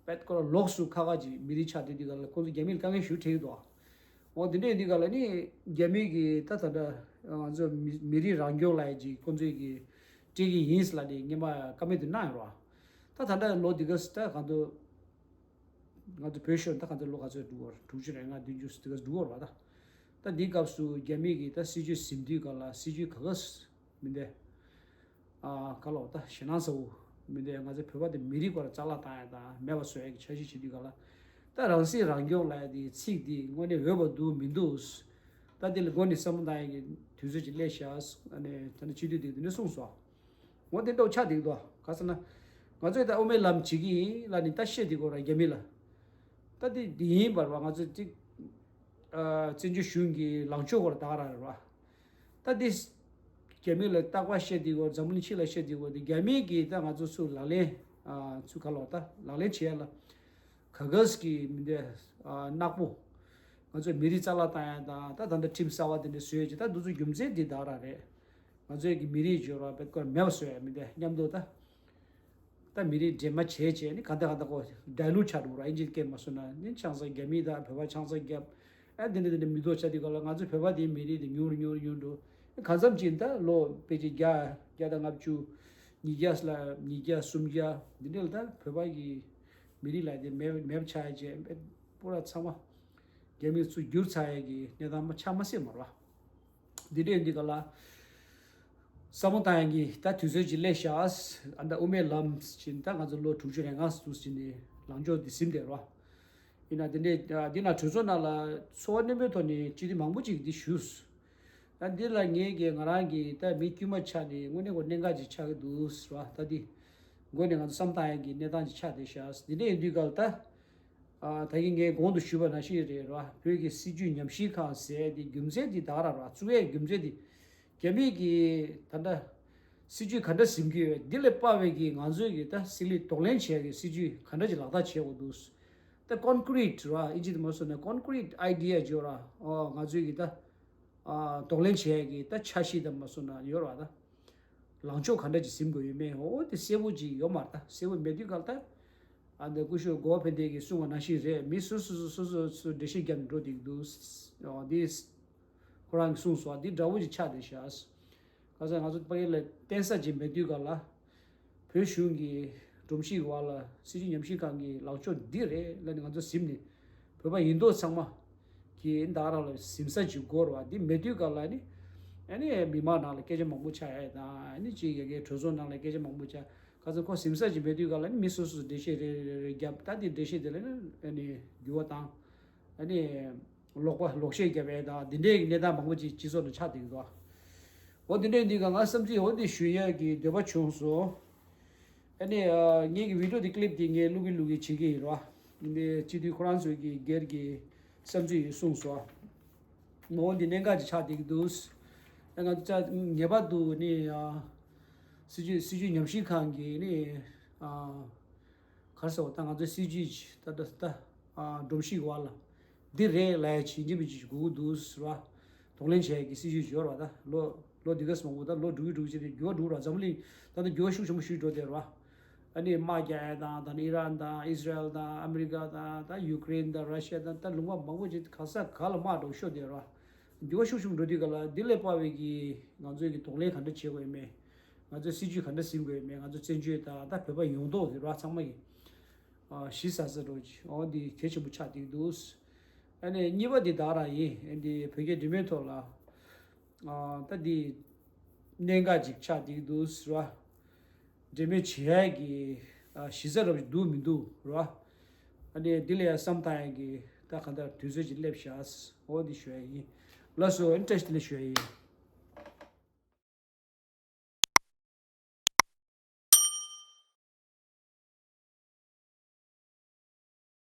དཔེ་སྐོར་ལོགས་སུ་ཁ་ཁ་ཅིག་མི་རིགས་ཆགས་བསྡད་དུས་ག་ལ་ཁོང་ཚོ་རྒྱ་མིར་དཀའ་ངལ་ཞེ་པོ་འཕྲད་ཀྱི་འདུག་འོ་དེ་འདྲ་ཡིན་དུས་ག་ལ་ནི་རྒྱ་མི་གིས་ད་ད་ལྟ་ང་ཚོ་མི་མི་རིགས་རང་སྐྱོང་ལབ་ཡ་ཅིག་ཁོང་ཚོས་གི་སྤྲད་ཀྱི་ཡིན་ལབ་ནས་སྔོན་མ་བཀའ་མོལ་དེ་གནང་ཡོད་རེད་བ། ད་ད་ལྟ་ལོ་འདི་ག་ད་གང་དུ་ང་ཚོ་བོད་ཤོར་ད་གང་དུ་ལོ་ག་ཚོད་འགྲོ་གི་ཡོད་རེད། དྲུག་ཅུ་རེ་ལྔ་བདུན་ཅུ་འདི་ག་འགྲོ་གི་ཡོད་རེད་བ། ད་ད་འདིའི་སྐབས་སུ་རྒྱ་མི་གིས་ད་སྲིད་ཇུས་ཟིན་དུས་ག་ལ་སྲིད་ཇུས་ག་ག་མི་འདས། ཨ་ག་ལོག་ད་ཞེད་སྣང་ཚ་པོ་མི་འདུག་ང་ཚོ་བོད་པ་དེ་མི་རིགས་སྐོར་ལ་རྩ་བརླག་བཏང་ཡ་དང་མེད་པ་བཟོ་ཡ་གི་འཆར་གཞི་བྱེད་དུས་ག་ལ། ད་རང་སྲིད་རང་སྐྱོང་ལབ་ཡ་དེ་ཚིག་དེ་དངོས་གནས་འོས་པ་འདུག་མི་འདུག་ད་དེ་ལ་མགོ་ནས་བསམ་བློ་བཏང་ཡ་གི་དུས་ཚོད་ཅིག་སླེབས་ཤག་ཨ་ནི་ད་ནི་སྤྱི་འཐུས་དེ་དེ་འདྲ་གསུངས་སོང་། འོ་དེ་འདྲ་ཆགས་བསྡད་འདུག་ག་ཟེར་ན། ང་ཚོས་ད་དབུ་མའི་ལམ་བྱེད་ཀྱི་ཡིན་ལབ་ནས་ད་བཤད་དེ་གོ་ར་རྒྱ་མི་ལ། ད་དེ་དེ་ཡིན་པར་བ་ང་ཚོས་ཅིག་ཨ་བཙན་བྱོལ་གཞུང་གི་ལངས་ཕྱོགས་སྐོར་ད་ག་རང་རེད་བ། ད་འདི་རྒྱ་མི་ལ་རྟག་པར་བཤད་དེ་གོ་འཛམ་བུ་གླིང་སྤྱི་ལ་བཤད་དེ་གོ་འདི་རྒྱ་མི་གིས་ད་ང་ཚོ་ཚུར་ལག་ལེན་ཨ་ཚུར་ག་ལོག་ད་ལག་ལེན་བྱེད་ཡ་ལ་ག་གས་ཀྱི་མི་འདི་ཨ་ནག་པོ་ང་ཚོའི་མི་རིགས་རྩ་བརླག་བཏང་ཡ་དང་ད་ད་ལྟ་ཁྲིམས་གསར་བ་དེ་འདྲ་བཟོས་ཡོད་ཅེས་ད་འདི་ཚོ་རྒྱུ་མཚན་འདི་ད་ག་རང་རེད། ང་ཚོའི་གི་མི་རིགས་འབྱོར་བ་དཔེ་སྐོར་མེད་པ་བཟོ་ཡ་མི་འདི་མཉམ་དུ་ད། ད་མི་རིགས་འདྲེས་མ་བྱས་བྱས་ནི་ག་འདྲ་ག་འདྲ་ཁོ་ཌའི་ལུཊ་ཆགས་འགྲོ་ར། ཨིན་ཇིའི་སྐད་མ་སོང་ན་ནི་ཆང་ས་རྒྱ་མི་དང་བོད་པ་ཆང་ས་རྒྱབ། ཨ་འདི་འདྲ་འདི་འདྲ་མི་ཐོག་ཆ་དེ་ག་ལ་ང་ཚོ་བོད་པ་དེའི་མི་རིགས་དེ་ཉུང་རུ་ཉུང་རུ་ཉུང་རུ་འགྲོ། གང་འཚམ་ཅིག་ད་ལོ་དཔེ་ཅིག་བརྒྱ་བརྒྱ་དང་ལྔ་བཅུ། ཉིས་བརྒྱ་ལ་ཉིས་བརྒྱ་སུམ་བརྒྱ་འདི་འདྲ་ལ་ད་བོད་པ་གི་མི་རིགས་ལ་དེ་མེད་མེད་པ་ཆགས་བྱས་པུ་ར་ཚང་མ་རྒྱ་མི་ཚུར་བསྒྱུར་ཚར་ཡས་ཀྱི་གནས་སྟངས་མ་ཆགས་མ་སྲིད་མ་རེད་བ། འདི་འདྲས་འདི་ག་ལ། བསམ་བློ་བཏང་ཡག་གི་ད་དུས་ཚོད་ཅིག་སླེབས་ཤག་ཨ་ད་དབུ་མའི་ལམ་ཅིག་ད་ང་ཚོ་ལོ་དྲུག་ཅུ་རེ་ལྔ་ཙམ་ཅིག་ནས་ལངས་ཕྱོགས་འདི་ཟིན་བསྡད་རོ། ཡིན་ན་འདི་འདྲས་འདི་ན་གྲོས་ཚོགས་ནང་ལ་ཚོར་བ་རྣོན་པོའི་ཐོག་ནས་སྤྱི་འཐུས་མང་པོ་ཅིག་འདི་ཞུས། ད་འདི་ལ་ངས་ཀྱི་ང་རང་གི་ད་མི་དཀྱུས་མ་ཆགས་ནས་དངོས་གནས་ཁོ་གནད་འགག་ཅིག་ཆགས་ཀྱི་འདུག་ཟེར་བ། ད་འདི་མགོ་ནས་ང་ཚོ་བསམ་བཏང་ཡག་གི་གནས་སྟངས་ཅིག་ཆགས་བསྡད་ཤག་འདི་འདྲས་ཡིན་དུས་སྐབས་ད། ཨ་ད་གིན་ངས་གོང་དུ་ཞུས་པ་ནང་བཞིན་རེད་ར། བོད་ཀྱི་སྲིད་བྱུས་ཉམས་ཞིབ་ཁང་ཟེར་དེ་རྒྱུ་མཚན་དེ་ད་ག་རང་ར་བཙུགས་ཡས་རྒྱུ་མཚན་དེ་རྒྱ་མི་གིས་ད་ལྟ་ སྲིད་ཇུས་ག་འདྲ་ཟིན་གྱི་ཡོད། འདི་ལས་དཔག་པའི་གི་ང་ཚོའི་གི་ད་སྲིད་ལས་གདོང་ལེན་བྱེད་ཡ་གི་སྲིད་ཇུས་ག་འདྲ་ཅིག་ལག་བསྟར་བྱེད་དགོས་འདུག་ད་ཀོན་ཀྲིཊ་ར་ཨིན་ཇི་དུ་མ་སོང་ན་ཀོན་ཀྲིཊ་ཨའི་ཌི་ཡ་ཅིག་ཡོད་ར། ཨོ་ང་ཚོའི་གི་ད་ཨ་གདོང་ལེན་བྱེད་ཡ་གི་ད་འཆར་གཞི་དུ་མ་སོང་ན་ཡོད་ར། ད་ལངས་ཕྱོགས་ག་འདྲ་ཅིག་ཟིན་དགོས་ཡོད་མེད། ཨོ་དེ་གསལ་པོ་ཅིག་ཡོད་མ་རེད། ད་གསལ་པོ་མེད་དུས་ག་ལ་ད་ཨ་འདི་སྐུ་ཞབས་གོ་བ་ཕན་བདེ་གིས་གསུངས་པ་ནང་བཞིན་རེད། མི་སོ་སོ་སོ་སོ་སོ་འགྲེལ་བཤད་རྒྱབ་ནས་འགྲོ་བསྡད་ཀྱི་འདུག་ཨོ་འདི་ཁོ་རང་གིས་གསུངས་སོང་། འདི་འདྲ་བོ་ཅིག་ཆགས་བསྡད་ཤག་ག་ས་ང་ཚོ་ཕ་གི་ལ་བརྟེན་ས་ཅིག་མེད་དུས་ག་ལ། བོད་གཞུང་གི་སྒྲོམ་གཞིའི་འོག་ལ་སྲིད་བྱུས་ཉམས་ཞིབ་ཁང་གི་ལངས་ཕྱོགས་འདི་རེད་ལབ་ནས་ང་ཚོ་ཟིན་ནས། བོད་པ་ཡིན་མདོག་ཚང་མ་གིས་ད་ག་རང་ལ་ཟིན་ས་ཅིག་དགོས་རེད་བ། འདི་མེད་དུས་ག་ལ་ནི་ཨ་ནི་མི་མང་ནང་ལ་སྐད་ཆ་མང་པོ་ཆགས་ཡ་དང་། ཨ་ནི་ཅིག་ཡ་གི་གྲོས་ཚོགས་ནང་ལ་སྐད་ཆ་མང་པོ་ཆགས། ག་ཚོད་ཁོ་ཟིན་ས་ཅིག་མེད་དུས་ག་ལ་ནི་མི་སོ་སོས་འགྲེལ་བཤད་རེ་རེ་རེ་རྒྱབ། ད་འདི་འགྲེལ་བཤད་དེ་ལ་ནི་ཨ་ནི་འགྱུར་བ་བཏང་། ཨ་ནི་ལོག་པ་ལོག་བཤད་རྒྱབ་ཡས་དང་འདི་འདྲའི་གནས་སྟངས་མང་པོ་ཅིག་སྤྱི་ཚོགས་ནང་ཆགས་བསྡད་ཀྱི་འདུག་འོ་འདི་འདྲའི་འདི་ག་ང་བསམ་ཚུལ་འོ་འདི་ཞུ་ཡས་ཀྱི་འདོད་པ་བྱུང་སོང་། ཨ་ནི་ཨ་ངེད་ཀྱི་བི་ཌི་ཡོ་འདི་ཀི་ལིབ་འདི་ངས་བླུག་གི་བླུག་གི་བྱེད་ཀྱི་ཡིན་རོ། འདི་སྤྱི་འཐུས་ཁོ་རང་ཚོའི་གི་སྒེར་གྱི་བསམ་ཚུལ་ཡིན་གསུངས་སོང་། འོ་འདི་གནད་འགག་ཅིག་ཆགས་བསྡད་ཀྱི་འདུག་ཨ་ང་ཚོ་ངེས་པར་དུ་ནི་ཨ་སྲིད་བྱུས་སྲིད་བྱུས་ཉམས་ཞིབ་ཁང་གི་ནི་ཨ། ག་རེ་ཟེར་བ་ད་ང་ཚོའི་སྲིད་བྱུས་ད་ད་ད་ཨ་སྒྲོམ་གཞིའི་འོག་ལ་འདི་རེད་ལབ་ཡ་ཅིག་ཡིན་གཅིག་མིན་གཅིག་དགོས་ཀྱི་འདུག་ཟེར་བ། གདོང་ལེན་བྱེད་ཡ་གི་སྲིད་བྱུས་ཡོད་རེད་བ། ད་ལོ་ལོ་འདི་ག་ཙམ་མང་པོ་ད་ལོ་དྲུག་གི་དྲུག་ཅིག་རེད། འགྱུར་བ་འགྲོ་ར། འཛམ་གླིང་ད་ལྟ་འགྱུར་བ་ཤུགས་ཆེན་པོ་ཞིག་འགྲོ་བསྡད་རེད་བ། ཨ་ནི་དམག་རྒྱག་ཡ་དང་ད་ནི་ཨི་རན་དང་ཨི་སི་རལ་དང་ཨ་མི་རི་ཀ་དང་ད་ཡུ་ཀེ་རེན་དང་ར་ཤི་ཡ་དང་ད་ལུང་པ་མང་པོ་ཅིག་ག་ས་ག་ལ་དམག་འགྲོ་ཤོར་བསྡད་རེད་བ། འགྱུར་བ་ཤུགས་ཆེན་པོ་འགྲོ་དུས་ག་ལ་འདི་ལས་དཔག་པའི་གི་ང་ཚོའི་གི་གདོང་ལེན་ག་འདྲ་བྱེད་དགོས་ཡོད་མེད། ང་ཚོའི་སྲིད་ཇུས་ག་འདྲ་ཟིན་དགོས་ཡོད་མེད། ང་ཚོ་བཙན་བྱོལ་དང་ད་བོད་པ་ཡོངས་རྫོགས་ཀྱི་ར་ཚང་མ་གི་ཨ་གཞི་ས་ས་འགྲོ་ཅིག་འོ་འདི་གལ་ཆེན་པོ་ཆགས་བསྡད་འདུག་ཨ་ནི་གཉིས་པ་འདི་ད་ག་རང་ཡིན། ཨ་འདི་བོད་རྒྱ་འབྲེལ་མོལ་ཐོག་ལ་ཨ་ད་འདི་གནད་འགག་ཅིག་ཆགས་བསྡད་འདུག་ཟེར་བ། འབྲེལ་མོལ་བྱེད་ཡ་གི་ཨ་གཞི་རྩ་རབ་ཅིག་འདུག་མི་འདུག་ར། ཨ་ནི་འདི་ལ་ཡང་བསམ་བཏང་ཡ་གི་ད་ག་འདྲ་དུས་ཚོད་ཅིག་སླེབས་ཤག་འོ་འདི་ཞུ་ཡ་ཡིན། ལགས་སོ། ཨ་ནི་བཀྲ་ཤིས་བདེ་ལེགས་ཞུ་ཡ་ཡིན།